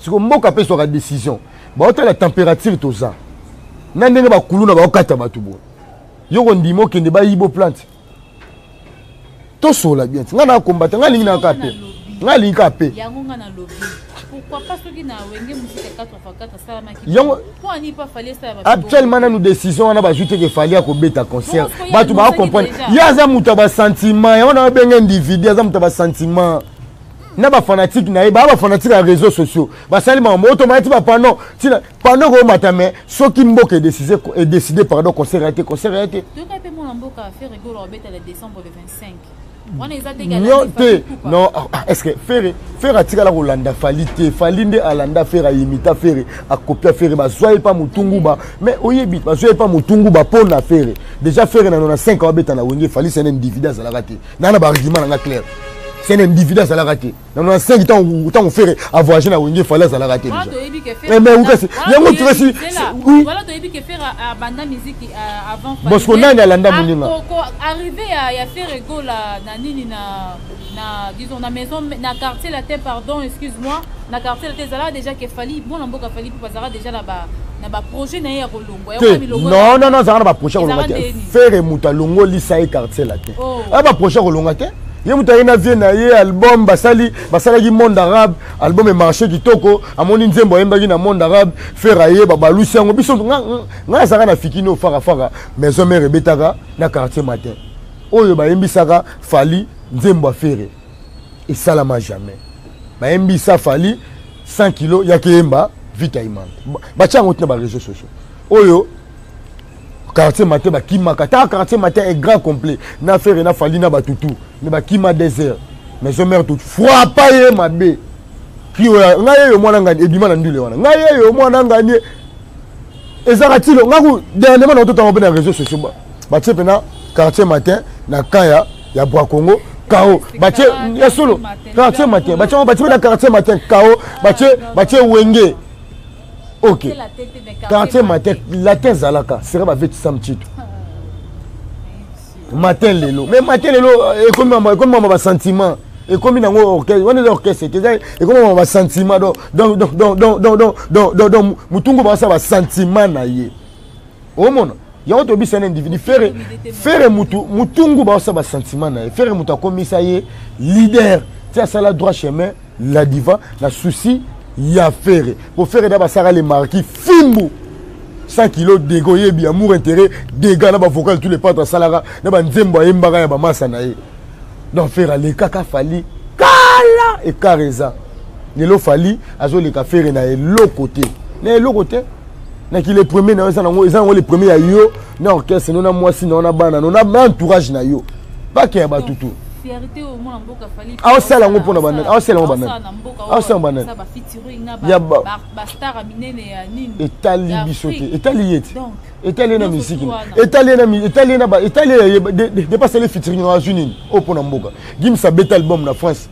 siko mboka mpe ezwaka décision baotala température toza na ndenge bakuluna baokata bato boye yo kondima okende bayibo plante tosola bien ti ngai na kombata ngai alingi naka pe ngai alingi kaka pe yango ngai nalobi pourquoi pas soki na wenge musika 4x4 asalamaki yango mpo ani pa fali esala actuellement nanu décision wana bazwi te ke fali akobeta concert bato bacomprendre ye aza moto ya basentiment yango na babenga individu aza moto ya basentiment na bafanatike na ye baa bafanatike ya réseau sociaux basali makambo oyo tomaya ti bapano tina pano ekomata mais soki mboka edécide pardon concert ya te concert ya te toyoka mpe mwana mboka Ferre Gola obeta le décembre le 25 wana eza te non te non ah, est ce que Ferre Ferre atikala kolanda Fally te Fally nde alanda Ferre ayimita Ferre akopia Ferre bazwa ye pa motunguba mais oyebi bazwa ye pa motunguba mpo na Ferre déjà Ferre na 95 abeta na wenge Fally c'est un individu azalaka te na na baargument na nga clair c'est un individu azalaka te na 95 ntango ntango Ferre avoyage na wenge Fally azalaka te déjà mais ukasi yango tukasi oui voilà toyebi ke Ferre abanda musique avant parce que nani alanda moninga arrivé ya ya Ferre Gola na nini na na disons na maison na quartier latin pardon excuse-moi na quartier latin ezalaka déjà ke Fally mwana mboka Fally mpo bazalaka déjà na ba na baprojet na ye ya kolongwa te non non non azalaka na baprojet ya kolongwa te Ferre moto alongolisa ye quartier latin aya baprojet ya kolongwa te ye moto aye na vie na ye album basali basalaki monde arabe album emarché kitoko amoni nzembo ayembaki na monde arabe Ferre aye babalusi yango biso ngai azalaka na fikini oyo farafara maison mare ebetaka na quartier matin oyo bayembisaka Fally nzembo ya Ferre esalama jamais bayembisa Fally 100 kilo ya keyemba vita imana batia yango tina baréseau sociaux oyo quartier matin bakimaka ta quartier matin est grand complet na Ferre na Fally na batutu mais bakima désert maison mère tout frappa ye mabe kri oyo ngai yeyo mwana ngani ebima na ndule wana ngai yeyo mwana ngani. Ezalaka tilo ngaku dernièrement na totanga mpe na réseaux sociaux batie mpena quartier matin na camp ya ya bwa congo kao batie ya solo quartier matin batie batie na quartier matin kao batie batie wenge. Ok, quartier matin latin ezalaka sera baveti sam chito matin lelo, mais matin lelo ekomi mama, ekomi mama basentiment, ekomi nango orchestre wana, eza orchestre te, eza ekomi mama basentiment. Donc donc donc donc donc donc donc donc donc donc mutungu basala basentiment na ye, omona yango tobisa na individu Ferre. Ferre mutu mutungu baosala basentiment na ye. Ferre mutu akomisa ye leader ti asala droit chemin la diva na souci ya Ferre, po Ferre da basaka le marquis fimbu 100 kilo dégâts, oyebi amour intérêt dégâts na bavocal tous les pâtres asalaka na banzembo ayembaka ya bamasa na ye. Donc Ferre alekaka Fally kala, écart eza lelo Fally azoleka Ferre na eloko te, na eloko te. Naki le premier na yo eza nango, eza nango le premier ya yo na orchestre no, na mwasi na yo, na bana no, na entourage na yo, pake ya bato tu. Fierté oyo mwana mboka Fally aosala yango mpona banani? Aosala yango banani? Aosala yango banani? Ba featuring na Ya ba star ya minene ya nini? Etali ya biso te. Afrique. Etali ye te. Donc, etali ye na nyonso misiki tu wana. Etali ye na etali ye na ba etali ye dépasse le featuring na azwi nini oyo mpona mboka. Gims abeta album na France,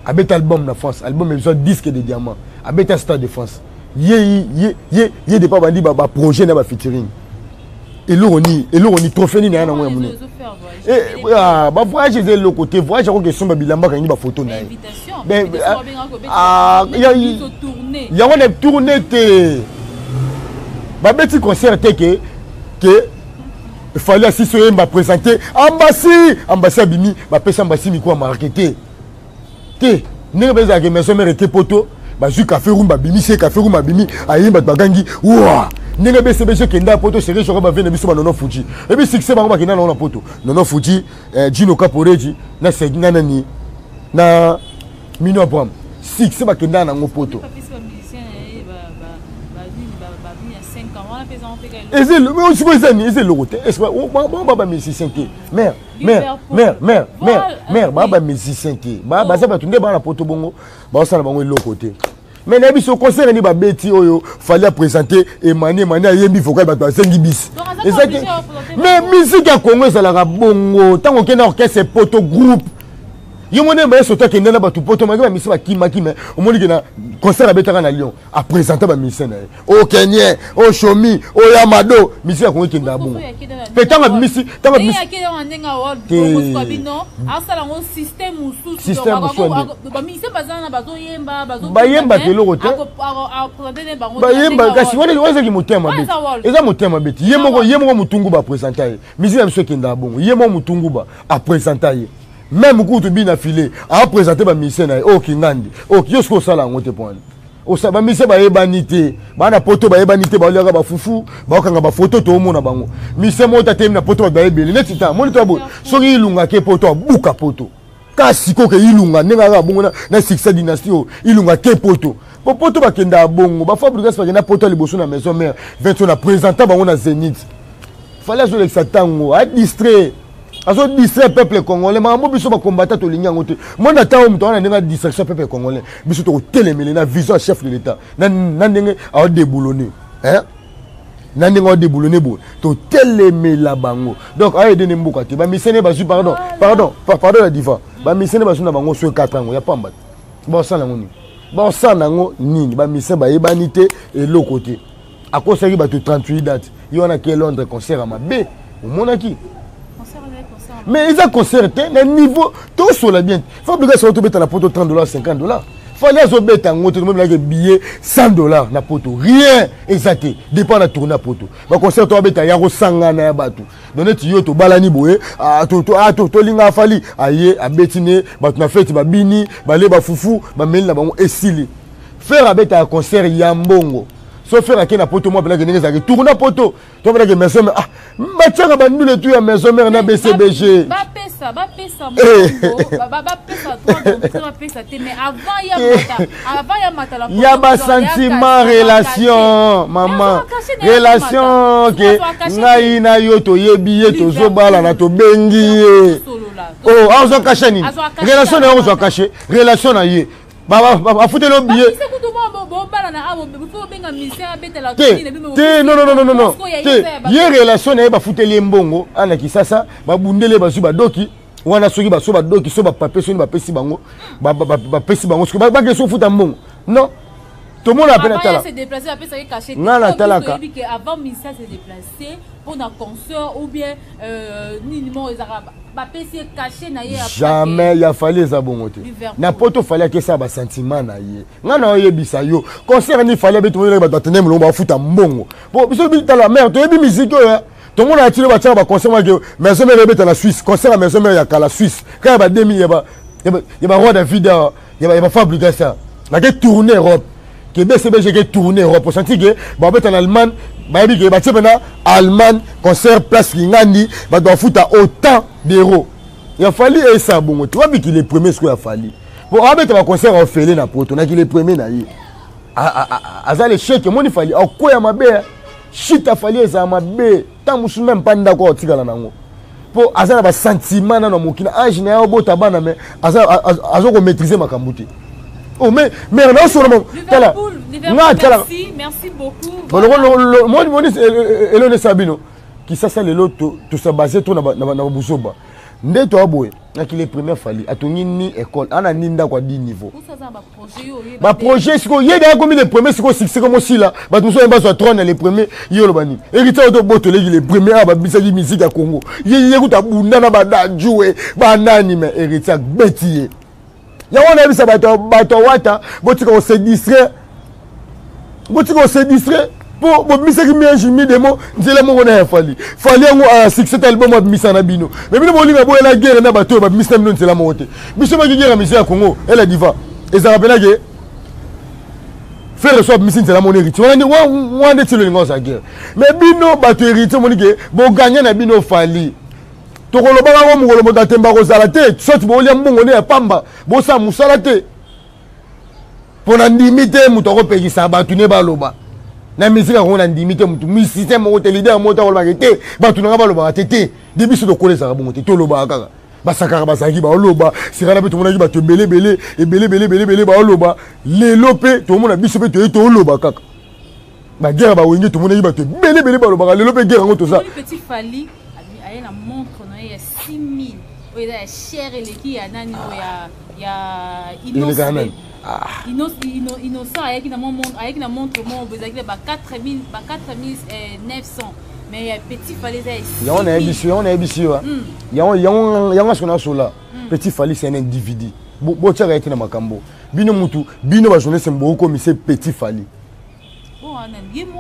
abeta album na France, album ezwa disque de diamant, abeta Stade de France. Ye ye ye ye depa bandi ba ba projet na ba featuring, eloko nini, eloko nini, trophée nini aya nango ya monene? Eh, ah, ba voyage eza eloko te. Voyage akoki esomba bilamba, akangi bafoto na ye. Ben, ah, yango na tourne te, babeti concert te ke Fally asisi oyemba, présente ambasi, ambasi abimi, bapesi ambasi miko ya marke te te ndenge mpe ezalaka. Maison mère eke poto, bazwi café room, babimisi ye café room, abimi, ayembi, bato bagangi wa ndenge BCBG ekenda poto. Seri joko bavie na biso banono Fuji ebi succès, bango bakenda nango na poto. Nono Fuji, Gino Caporeji na Segi na nani na Mino Abraham, succès bakenda nango poto. Eza sikoyo eza nini? Eza eloko te. Bango ba musicien te, mare mare mare mare mare mare, baa ba musicien te. Baza bato nde baa na poto bongo, baosala bango eloko te. Mais nayebi so concert nini babeti oyo Fally aprésente Emani, Emani ayembi vocal, bato basengi bisi. Eza eza te. Mais musique ya Congo ezalaka bongo, ntango okende orchestre poto, groupe yo moni baye soto akende na bato poto, maki bamisi bakimaki. Mais omoni ke na concert abetaka na Lyon, aprésente bamusicien na ye, o Kenien, o Shomi, o Yamado. Musique ya Congo ekendaka bongo mpe ntango abimisi, ntango abimisi Te. Système asala mosusu système ya Bayembaka eloko te. Bayemba kasi wana ezaki motema mabe, eza motema mabe te. Ye moko, ye moko motungu baprésenta ye. Musique na biso ekendaka bongo, ye moko motungu ba aprésenta ye. Même kutu bina file aprésente bamusicien na ye oyo kingandi oyo yo soki osala yango te poani osa bamusicien bayebani te, bana poto bayebani te, baoliaka bafufu, baokanga bafoto, toomona bango. Musicien moko tatemi na poto, bato bayebele neti ta moni to boye. Soki Ilunga ke poto, abuka poto, kasi koke Ilunga ndenge kaka bongo na succès dynastie oyo Ilunga ke poto, po poto bakendaka bongo. Bafabrigas bakenda poto ya liboso na maison mère 20 na présenta bango na Zénith. Fally azolekisa ntango, adistrait, azodistraire peuple congolais. Makambo biso bakombata tolingi yango te. Mona ntango moto wana ndenge adistraction peuple congolais, biso tokotelemele na vision ya chef de l'état na ndenge aodéboulonner, hein? Na ndenge aodéboulonner boye, totelemela bango. Donc aede ne mboka te. Bamisene bazwi, pardon, pardon, pardon ya diva, bamisene bazwi na bango so 4 yango ya pamba te. Baosala yango nini? Baosala yango nini? Bamisene bayebani te, eloko te. Akosaki bato 38 date ye wana ke Londres, concert ya mabe omonaki, mais eza concert te na niveau tosola bien. Fabrigas oyo tobeta na poto 30 dollars, 50 dollars, Fally azobeta yango te. Tomomelaki billet 100 dollars na poto, rien eza te. Dépend na tourne ya poto, baconcert to babeta ya kosangana ya bato. Donc neti yo tobalani boye, ah, ah, tolinga Fally, aye abeti ne bato na feti, babini, bale bafufu, bameli na bango, esili. Ferre abetaka concert ya mbongo. So Ferre ake na poto mwa mpenaki ndenge ezalaki tourna poto, to mpenaki maison mère, ah, batiaka bandule tu ya maison mère na BCBG. Bapesa, bapesa mbongo, bapesa droit d'entrée, bapesa te. Mais avant ya mata, avant ya mata la ya basentiment, relation, mama, relation ke ngai na yo toyebi ye, tozobalana, tobengi ye. Oh, azwa cachet nini? Relation na ye, ozwa cachet relation na ye. Bafuteli yo billet te te, non, non, non, non, te. Ye relation na ye, bafuteli ye mbongo ana Kisasa, babundeli ye, bazwi badoki wana. Soki baso badoki so bapapier, soki bapesi bango, bapesi bango, soki bakesi ofuta mbongo, non, tomona mpe natala nga natalaka mpona concert ou bien nini moko ezalaka, bapesi ye cachet na ye. Jamais ya Fally eza bongo te. Na poto, Fally akesaka basentiment na ye. Ngai na oyebisa yo, concert ni Fally abeti, monelaki bato batende molongo, bafuta mbongo. Po biso bitala mare, toyebi musique oyo tomona tino batiaka baconcert make Maison Mère ebeta na Suisse. Concert ya Maison Mère ya kala, Suisse, kaka ya ba 2000, ya ba Roi David, ya bafabrikas bake tourner Europe, ke BCBG ke tourner Europe, osanti ke babeta na Allemagne, bayebi ke batie mpena Allemagne concert place Kingandi, bato bafuta autant d'euro. Ya Fally esa bongo te. Wapi ki le premier sikoyo ya Fally po abeta baconcert ofele na poto? Naki le premier na ye aza l'échec. Omoni Fally akoya mabe, shit afali ezala mabe. Ntango mosusu meme mpa ndako aotikala nango, mpo aza na basentiment nano ya mokili. Age na ye, obota bana, mais aza komaîtrise makambo te. Oh, mais mais naosolola, tala nga, tala moni eloko esala bino Kisasa lelo, tosa base to na babuzoba nde toya boye. Naki le premier, Fally atongi ni école ana ni ndako ya 10 niveau, baprojet. Sikoyo ye deya komi le premier, sikoyo succès komo osila, bato mosusu bazwa trône ya le premier. Ye oloba nini? Héritier oyo tobotoleki le premier awa, babisaki musique ya Congo. Ye kuta abunda na badajue banani, mais Héritier abeti ye. Yango wana yebisa bato, bato awata, botika kose distraire, botika kose distraire, mpo bobimisaki miange mi demo nzela moko na ya Fally. Fally yango aya succès te, album abimisa na bino, mais bino bolinga boyela guerre na bato oyo babimisa na bino nzela moko te. Biso baki guerre ya musique ya Congo ela diva ezalaka mpena ke Ferre so abimisi nzela moko na Héritier wana nde tilo elinga ozala guerre. Mais bino bato Héritier, omoni ke boganye na bino Fally. Tokolobaka ngo mokolo moto atemba kozala te. Soki bolia mbongo nde ya pamba, bosala mosala te. Mpo na ndimi te moto akopekisa bato ne baloba na misika yango. Na ndimi te motu musicien moko te, leader moko te akolobaka te bato nanga balobaka te. Te, de biso tokola ezalaka bongo te. Tolobaka kaka, basakaka bazalaki baoloba sikana mpe tomonaki bato ebele ebele ebele ebele ebele ebele baoloba. Lelo mpe tomona biso mpe toye tooloba kaka baguerre bawenge, tomonaki bato ebele ebele balobaka. Lelo mpe guerre yango toza. Petit Fally aye na montre na ye ya 6000 oyo eza ya cher, eleki ya nani oyo ya Innocent. Ayaki na ayaki na montre moko ezalaki na ba 4000, ba 4900, mais ya petit Fally eza ya Yango nayebisi, yango nayebisi yo, yango yango yango soki nasola. Petit Fally, c'est un individu. Botiaka ye te na makambo. Bino mutu, bino bajournaliste, bokomise petit Fally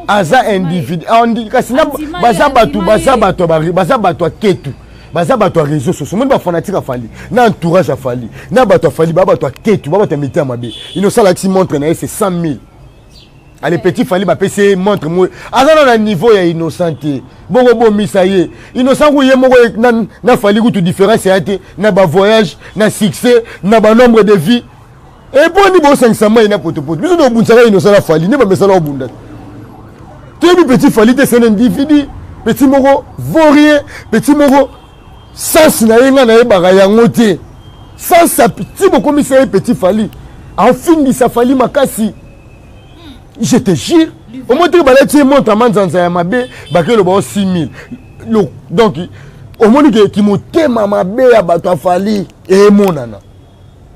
aza individu kasi baza bato, baza bato, baza bato ya ketu, baza bato ya réseau sociaux. Moni bafanatique ya Fally na entourage ya Fally na bato ya Fally, baa bato ya ketu, baa bato ya mitema mabe. Innocent alakisi montre na ye, c'est 100 000. Ale petit Fally bapesi ye montre mo aza na niveau ya Innocent te. Bokobomisa ye Innocent ku ye moko na Fally kutu différence ya te na bavoyage, na succès, na banombre de vie. Eponi bosangisa mai na potopoto. Biso tobundisaka Innocent na Fally nde bamesala obunda. Toyebi petit Fally te, c'est un individu petit moko vaurien, petit moko sens na ye ngai nayebaka yango te. Sens ti bokomisa ye petit Fally, afingisa Fally makasi, je te jure. Omoi teke balati ye montre manzanza ya mabe, bakeloba o 6000. Donc omoni ke kimotema mabe ya bato ya Fally emonana.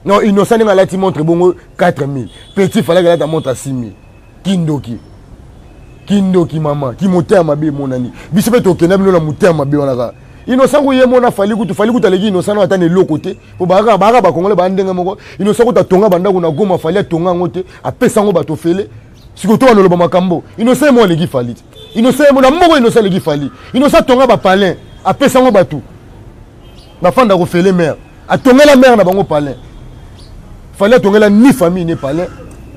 Non, Innocent ndenge alati montre bongo 4000, petit Fally alata montre ya 6000. Kindoki, kindoki mama, kimotema mabe emonani. Biso mpe tokenda bino na motema mabe wana kaka. Innocent ku ye mona Fally kutu, Fally kutu aleki Innocent no ata na eloko te, po bakaka bakaka bakongole baa ndenge moko. Innocent kutu atonga bandako na Goma, Fally atonga yango te, apesa yango bato ofele. Sikoyo to wana oloba makambo, Innocent ye mo aleki Fally te. Innocent ye mo na moko, Innocent aleki Fally. Innocent atonga bapalin, apesa yango bato bafanda kofele mare, atongela mare na bango palin. Fally atongela ni famille ne palin,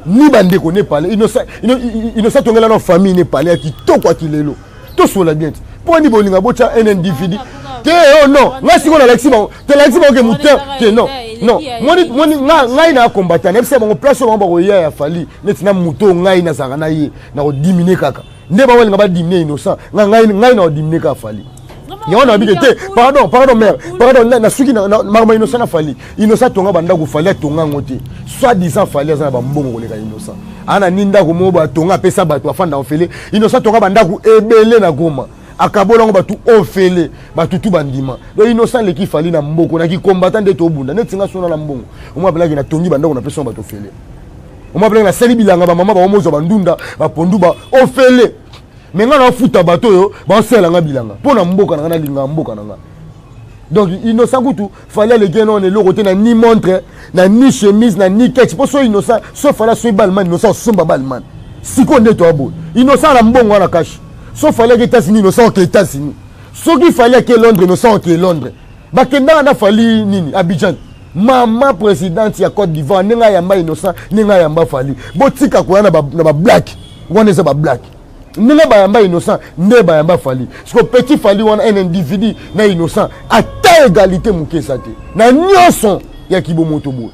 ni bandeko ne palin. Innocent atongela na famille ne palin ya kitoko ya kilelo. Tosola bien te. Mpo ani bolinga botya un individu te? Oh non, ngai sikoyo nalakisi bango te, nalakisi bango ke moteur te. Non, non, moni moni ngai na combattant, nayebisa bango place oyo bango bakoya ya Fally neti na moto. Ngai nazalaka na ye na kodimine kaka nde bango balinga badimine Innocent, ngai na kodimine kaka Fally. Yango na bike te. Pardon, pardon mère. Pardon na suki na makambo Innocent na Fally. Innocent atonga bandako, Fally atonga yango te. Soit disant Fally aza na bambongo koleka Innocent. Ana ni ndako moko atonga apesa bato afanda ofele. Innocent atonga bandako ebele na Goma. Akabola yango bato ofele, bato tu bandima. Donc Innocent aleki Fally na mboko na kikombata nde tobunda. Neti nga sona na mbongo. Omwa apelaki na tongi bandako na pesa bato ofele. Omwa apelaki na sali bilanga ba mama ba omozwa bandunda, ba pondu ba ofele. Me nga nafuta bato oyo baosala nga bilanga mpo na mboka na nga, nalingaka mboka na nga. Donc Innocent kutu Fally aleki ye nano eloko te, na ni montre, na ni chemise, na ni ketch. Mpo so Innocent, so Fally asoyi balman, Innocent osomba balman. Sikoyo nde toya boye, Innocent na mbongo wana cash. So Fally ake États-Unis, Innocent oke États-Unis. Soki Fally ake Londres, Innocent oke Londres. Bakendaka na Fally nini Abidjan, mama présidente ya Côte d'Ivoire, ndenge ayamba Innocent, ndenge ayamba Fally. Botika koya na bablack wana, eza bablack. Ndenge bayamba Innocent nde bayamba Fally. Siko petit Fally wana, un individu na Innocent ata égalité moke eza te na nyonso ya kibomoto boye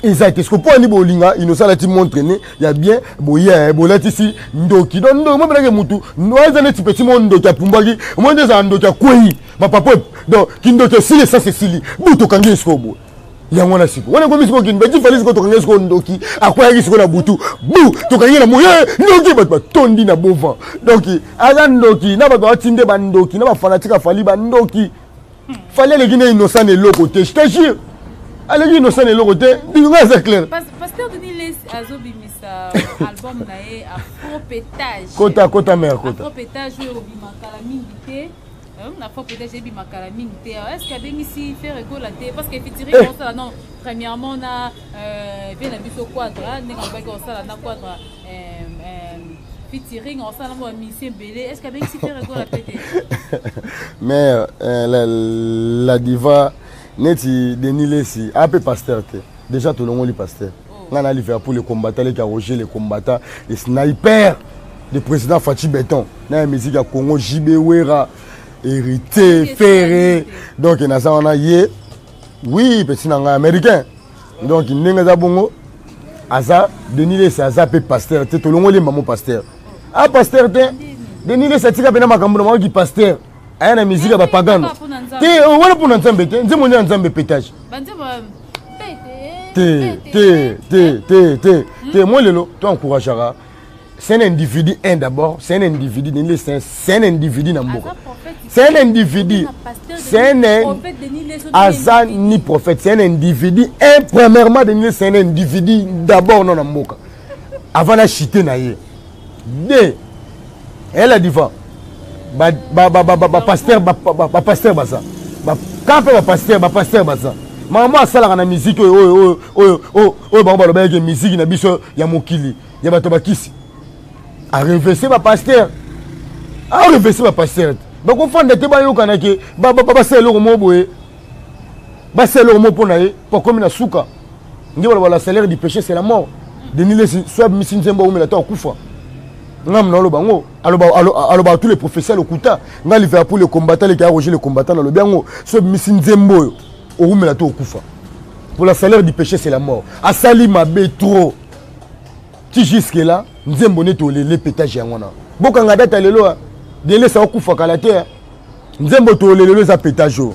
eza te. Siko mpo ani bolinga Innocent alati montre ne ya bien boye, bolatisi ndoki. Donc ndoki mobelaki mutu eza neti petit mo ndoki apumbwaki, mo nde ezala ndoki akwei bapapa. Donc kindoki esili, esasi esili, bu tokangi esiko boye yango wana. Siko wana ekomi siko kini beti Fally, siko tokangi siko ndoki akweyaki siko na butu, bu tokangi na moye ndoki, bato batondi na bovan. Donc aza ndoki na bato batinde bandoki na bafanatike ya Fally bandoki. Fally aleki na Innocent na eloko te, je te jure, aleki Innocent na eloko te. Ndingo aza clair. Pasteur Denis Lessie azobimisa album na ye Afropétage. Kota, kota mare, kota. Afropétage oyo obima kala mingi te. Afropétage ebima kala mingi te. Est ce que abengisi Ferre Gola te? Parce que featuring osala non, premièrement na vie na biso Quadra, ndenge alobaki osala na Quadra featuring, osala mo bamisie ebele. Est ce que abengisi Ferre Gola pe te? Mais la diva, neti Denis Lessie ape pasteur te, déjà tolongoli pasteur. Nga na Liverpool, le combattant leki ya Roger le combattant, le sniper le président Fatshi Béton na ya musique ya Congo, JB Wera, Hérité, Ferré. Donc naza wana ye, oui, petit na ngai américain. Donc ndenge eza bongo, aza Denis Lessie aza mpe pasteur te, tolongoli mamo pasteur. A pasteur te, Denis Lessie atika mpena makambo na makoki pasteur aya na musique ya bapagano te wana mpona Nzambe te. Nzembo nde ya Nzambe pétage te, te, te, te, te, te. Moi lelo to encourageaka, c'est un individu, un d'abord c'est un individu. Denis, c'est un individu na mboka, c'est un individu, c'est un aza ni prophète, c'est un individu. Un premièrement, Denis, c'est un individu d'abord non na mboka avant na chite na ye. Deux, elle a diva bapasteur, bapasteur baza ka mpe bapasteur, bapasteur baza mama asalaka na musique oyo oyo oyo oyo oyo bango balobaki musique na biso ya mokili ya bato bakisi. Arevese bapasteur, arevese bapasteur te, bakofanda te, bayokana ke basala eloko moko boye, basala eloko moko mpo na ye, mpo akomi na suka. Nde baloba la salaire du péché c'est la mort. Denis Lessie so abimisi nzembo, aumela to akufa. Ngam na oloba yango, alobaka tous les prophéties lokuta. Nga Liverpool le combattant leki ya Roger le combattant, nalobi yango, so abimisi nzembo oyo, oumela to okufa. Pour la salaire du péché c'est la mort. Asali mabe trop ti jusque là. Nzembo neti olele pétage yango wana, bokanga data lelo. Delesa okufa kala te. Nzembo tolelelo eza pétage oyo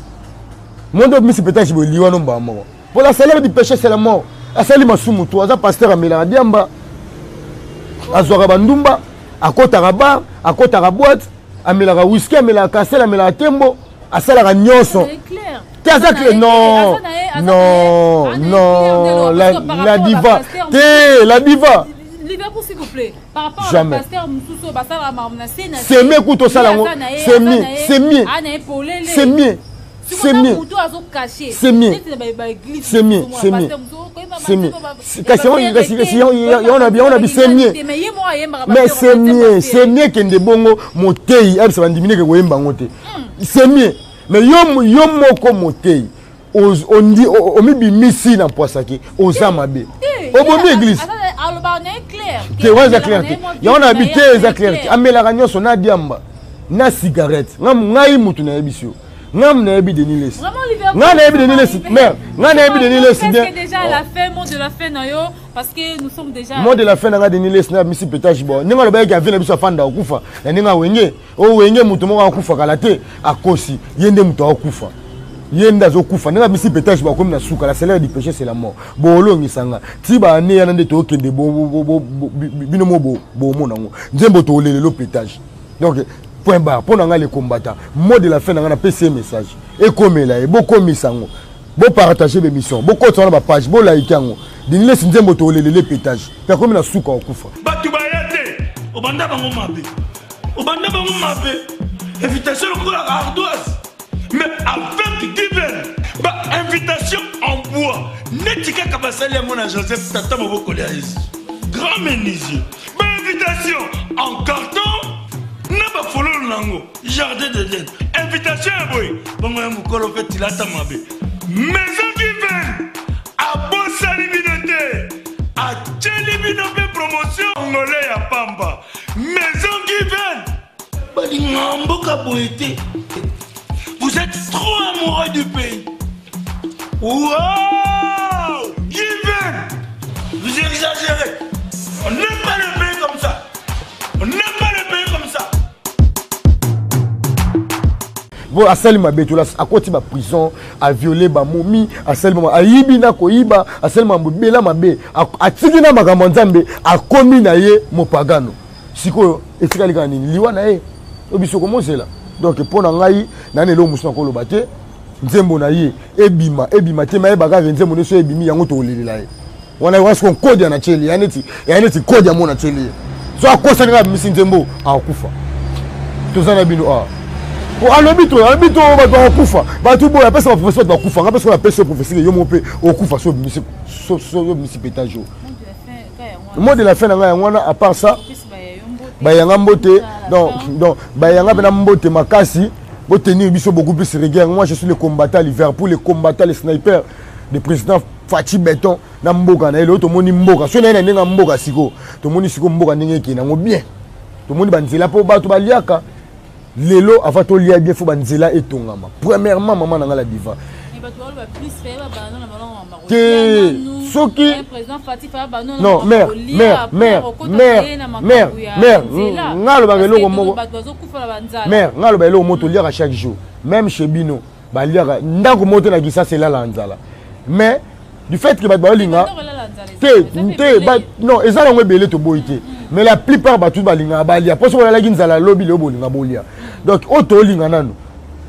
monde obimisi pétage boye, liwa no mbaa moko. Pour la salaire du péché c'est la mort. Asali masumu to aza pasteur, amelaka diamba, azwaka bandumba, akotaka bar, akotaka boîte, amelaka whisky, amelaka kasel, amelaka tembo, asalaka nyonso te. Aza clair? Non, non, non, la diva te, la diva. Liverpool, s'il vous plaît. Par rapport Jamais. à pasteur mosusu basala makambo na se na C'est mieux kutu osala yango. C'est mieux, c'est mieux. C'est mieux. C'est mieux. Moto azocache. C'est mieux. C'est mieux, c'est mieux. C'est mieux. Kasi kasi yango na bi c'est mieux. Mais c'est mieux, c'est mieux kende bongo motei ayebisa bandimi ndeke koyemba yango te. C'est mieux. Mais yo moko motei ondi omibimisi na mpwasaki, oza mabe, obomi église te. Wana eza clair te, yango na bi te, eza clair te. Amelaka nyonso na diamba na cigarette. Ngai mutu nayebisi yo, ngai nayebi Denis Lessie, ngai nayebi Denis Lessie, mare, ngai nayebi Denis Lessie bien. Déjà à la fin, mot de la fin na yo. Parce que nous sommes déjà. Mot de la fin nanga Denis Lessie na misi pétage bon. Ndenge alobaki avi na biso afanda okufa. Na ndenge awenge, o wenge moto moko akufa kala te, akosi. Ye nde moto akufa. Ye nde azokufa. Ndenge misi pétage bakomi na suka, la salaire du péché c'est la mort. Bolongisa nga. Ti ba année yana nde tokende bo bo bo bino mo bo bomona ngo. Nzembo tolelelo pétage. Donc point barre mpo na ngai le combattant mot de la fin na ngai napesi ye message ekomela ye bokomisa yango bopartage bemission bokotisa wana bapage bolaike yango dinilesi nzembo tolelele petage mpe akomi na suka okufa bato baya te obanda bango mabe obanda bango mabe invitation lokola ardoise mais avec given ba invitation en bois neti kaka basali yango na joseph tata mobokoli ya yesu grand menuisier ba invitation en carton na bafololo na yango jardin d'eden invitation ya boye bongo ya mokolo mpe tilata mabe maison given abosani bino te atyeli bino mpe promotion ngole ya pamba maison given balingaka mboka boye te vous êtes trop amoureux du pays Wow Given Vous exagérez On n'aime pas le pays comme ça On n'aime pas le pays comme ça bo asali mabe tola akoti ba prison aviole bamomi asali mama ayibi na koyiba asali mambo ebela mabe atiki na makambo ya nzambe akomi na ye mopagano sikoyo etikali kaka nini liwa na ye oyo biso komozela donc mpo na ngai nani eloko mosusu nakoloba te nzembo na ye ebima ebima te mayeba kaka nzembo nyonso ebimi yango tokolelela ye wana wana siko nkodia na tyeli ya neti ya neti kodia mo na tyeli ye so akosani kaka abimisi nzembo akokufa toza na bino awa po alobi to alobi to bato bakokufa bato boye apesa baprofesi bato bakufa nga mpe soki napesi yo profesi yo moko mpe okufa so obimisi so obimisi petage oyo mot de la fin na ngai yango wana à part ça bayanga mbote donc donc bayanga mpena mbote makasi botenir biso beaucoup plus rigueur moi je suis le combattant liverpool le combattant le sniper de président Fatshi Beton na mboka na ye lelo tomoni mboka soki naye na ndenge ya mboka sikoyo tomoni sikoyo mboka ndenge ekende yango bien tomoni banzela mpo bato baliaka lelo avant tolia bien fo banzela etongama premièrement mama na ngai la diva te soki non mère mère mère mère mère mère ngai alobaka eloko moko mère ngai alobaka eloko moko toliaka chaque jour même chez bino baliaka ndako moko te na kisasa elala nzala mais du fait que bato baolinga te te non eza nango ebele toboyi te mais la plupart bato balingaka balia mpo soki olalaki nzala lobi leo bolinga bolia donc oyo tolinga nanu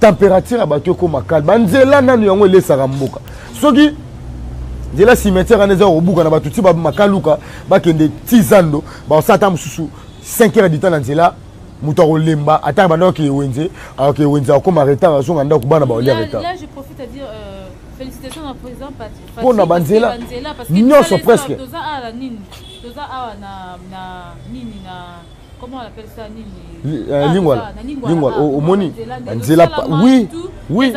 température ya bato ekóma kale banzela nanu yango elesaka mboka soki nzela cimetière wana eza kobuka na bato ti makaluka bakende ti zando bakosala ata mosusu 5 heures du temps na nzela moto akolemba ata banda okeye wenze akokeye wenze akokoma retard azonga ndako bana baolia retard mpo na banzela nyonso presque Euh, lingwala lingwala omoni banzela oui oui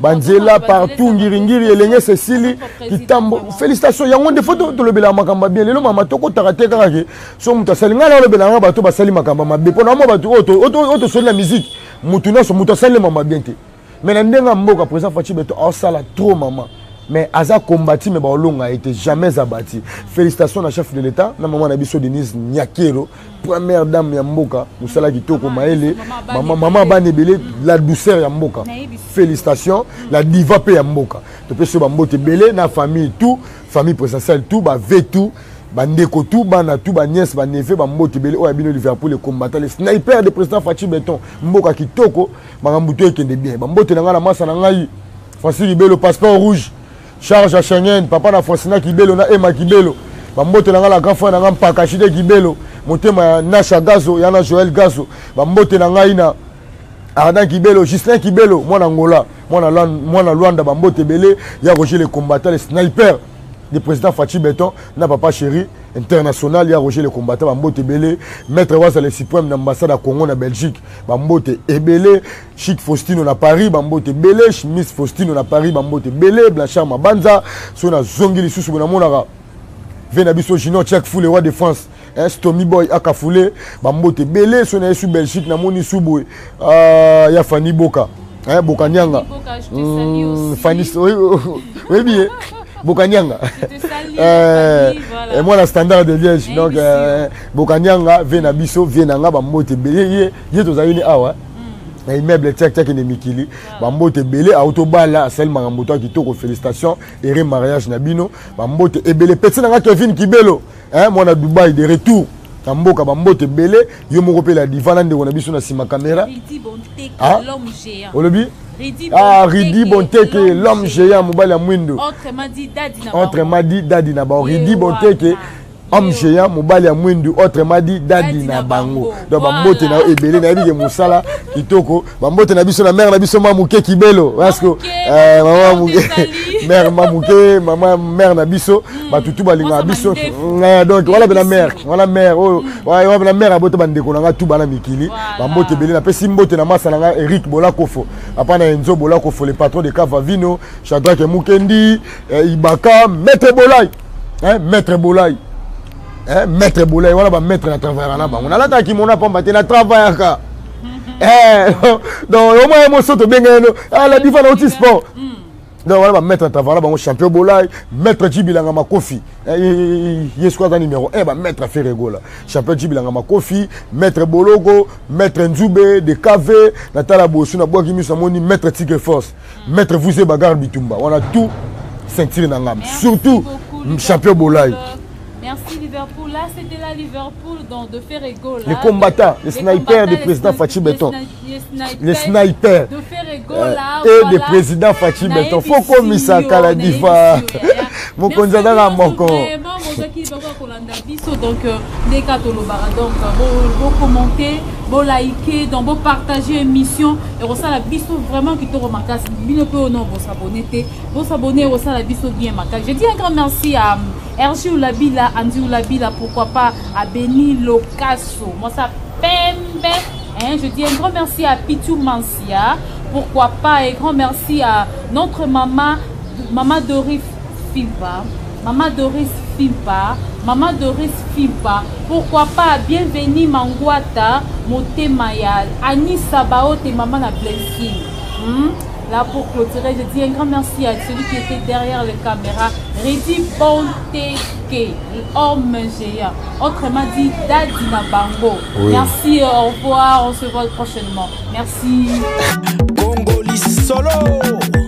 banzela partout ngiringiri elenge sesili kitambo félicitation yango nde fo tolobelaka makambo ya bien lelo mama tokotaka te kaka ke so moto asali ngai nalobela ngai bato basali makambo mabe mpo na mwa bato oyo tosoli na musique moto nyonso moto asali makambo bien te mais na ndenge ya mboka président Fatshi Beton aosala trop mama mais aza combati mais baolonga ye te jamais abati félicitations na chef de l'état na mama na biso denise nyakero première dame ya mboka mosala kitoko mayele mama mama bana ebele la douceur ya mboka félicitations la diva mpe ya mboka topesi yo bambote ebele na famille tout famille présidentielle tout bave tout bandeko tout bana tout baniese baneve bambote ebele oyo ya bino liverpool le combattant le sniper de président Fatshi Beton mboka kitoko makambo to ekende bien bambote na ngai na masa na ngai francis kibelo passeport rouge charge ya schengen papa na francina kibelo na ema kibelo bambote na ngai na grand frère na ngai mpaka shide kibelo motema ya nasha gazo ya na joel gazo bambote na ngai na ardan kibelo justin kibelo mwana angola mwana, mwana luanda bambote ebele ya roger le combattant le sniper de président Fatshi Beton na papa chéri international ya Roger le combattant bambote ebele maître waza le suprême na ambassade ya Congo na Belgique bambote ebele Chic Faustino na Paris bambote ebele Miss Faustino na Paris bambote ebele Blanchard Mabanza so na zongi lisusu bonamonaka ve na biso Junior Check Fou le roi de France hein, Stomy Boy akafule bambote ebele so na yesu Belgique namoni su boye uh, ya Fanny Boka hein, Boka Nyanga mm, Fanny oyebi ye. Bokanyanga. Euh, et moi la standard de Liège. Donc euh, Bokanyanga vie na biso, vie na nga ba mbote ebele ye ye tozali ni awa. Na immeuble tiak tiak ne mikili. Ba mbote ebele autobala asali makambo to kitoko félicitations et mariage na bino. Ba mbote ebele petit na nga Kevin Kibelo. Hein, mwana Dubaï de retour na mboka bambote ebele yo moko mpe la diva na ndeko na biso na nsima kamera ah? olobi ah, ridi bonteke l'homme géant mobali ya mwindo autrement dit dadi na bango ridi bonteke homme géant mobali ya mwindu autrement dit dadi na bango donc bambote na yo ebele nayebi ke mosala kitoko bambote na biso na mare na biso ma moke kibelo parce que euh, mama moke mare ma moke mama mare na biso hmm. bato tu balingaka biso eh, donc wana pena mare wana mare oyo hmm. wana pena mare abota bandeko na nga tu bana mikili bambote ebele napesi mbote na masa na nga eric bolakofo apa na enzo bolakofo le patron de cavavino shadrake mukendi eh, ibaka maître bolai maître bolai eh, maître bolai wana bamaître na travaillaka na bango nalataka kimona pamba te na travaillaka eh, donc omwa ye moso tobenga yeno ah, la diva nauti sport mm. donc wana bamaître na travaillaka na bango champion bolai maître jibilanga makofi eh, ye sikoyo aza numéro 1 bamaître aferegola champion jibilanga makofi maître boloko maître nzube de kv natala bosu nabwaki miso namoni maître tigre force maître vuse bagarre bitumba wana tout ceinture na ngam surtout champion bolai Merci Liverpool. Là, c'était la Liverpool dans de Ferrego. Les combattants, les, snipers du président Fatih Beton. Les snipers. De Ferrego, là. Et des présidents Fatih Beton. Faut comme ça, Kaladifa. Mokonzi azaka moko. Vraiment, bozaki bako kolanda biso donc euh, ndeka tolobaka donc euh, bo commenter, bo liker, donc bo partager émission et kosala biso vraiment kitoko makasi. Bino pe ono bo s'abonner te, bo s'abonner kosala biso bien makasi. Je dis un grand merci à RG Oulabila, Andy Oulabila, pourquoi pas à Benny Locasso. Moi ça pembe. Hein, je dis un grand merci à Pitou Mansia, pourquoi pas et grand merci à notre maman Maman Doris Fimpa, Maman Doris Fimpa, Maman Doris Fimpa, pourquoi pas bienvenue Mangwata, Motema ya Anissa Baote, maman na Blessing. Hmm? Là pour clôturer, je dis un grand merci à celui qui était derrière les caméras, Redi Bonteke, l'homme géant. Autrement dit, Daddy Nabango. Oui. Merci, au revoir, on se voit prochainement. Merci. Congoli solo.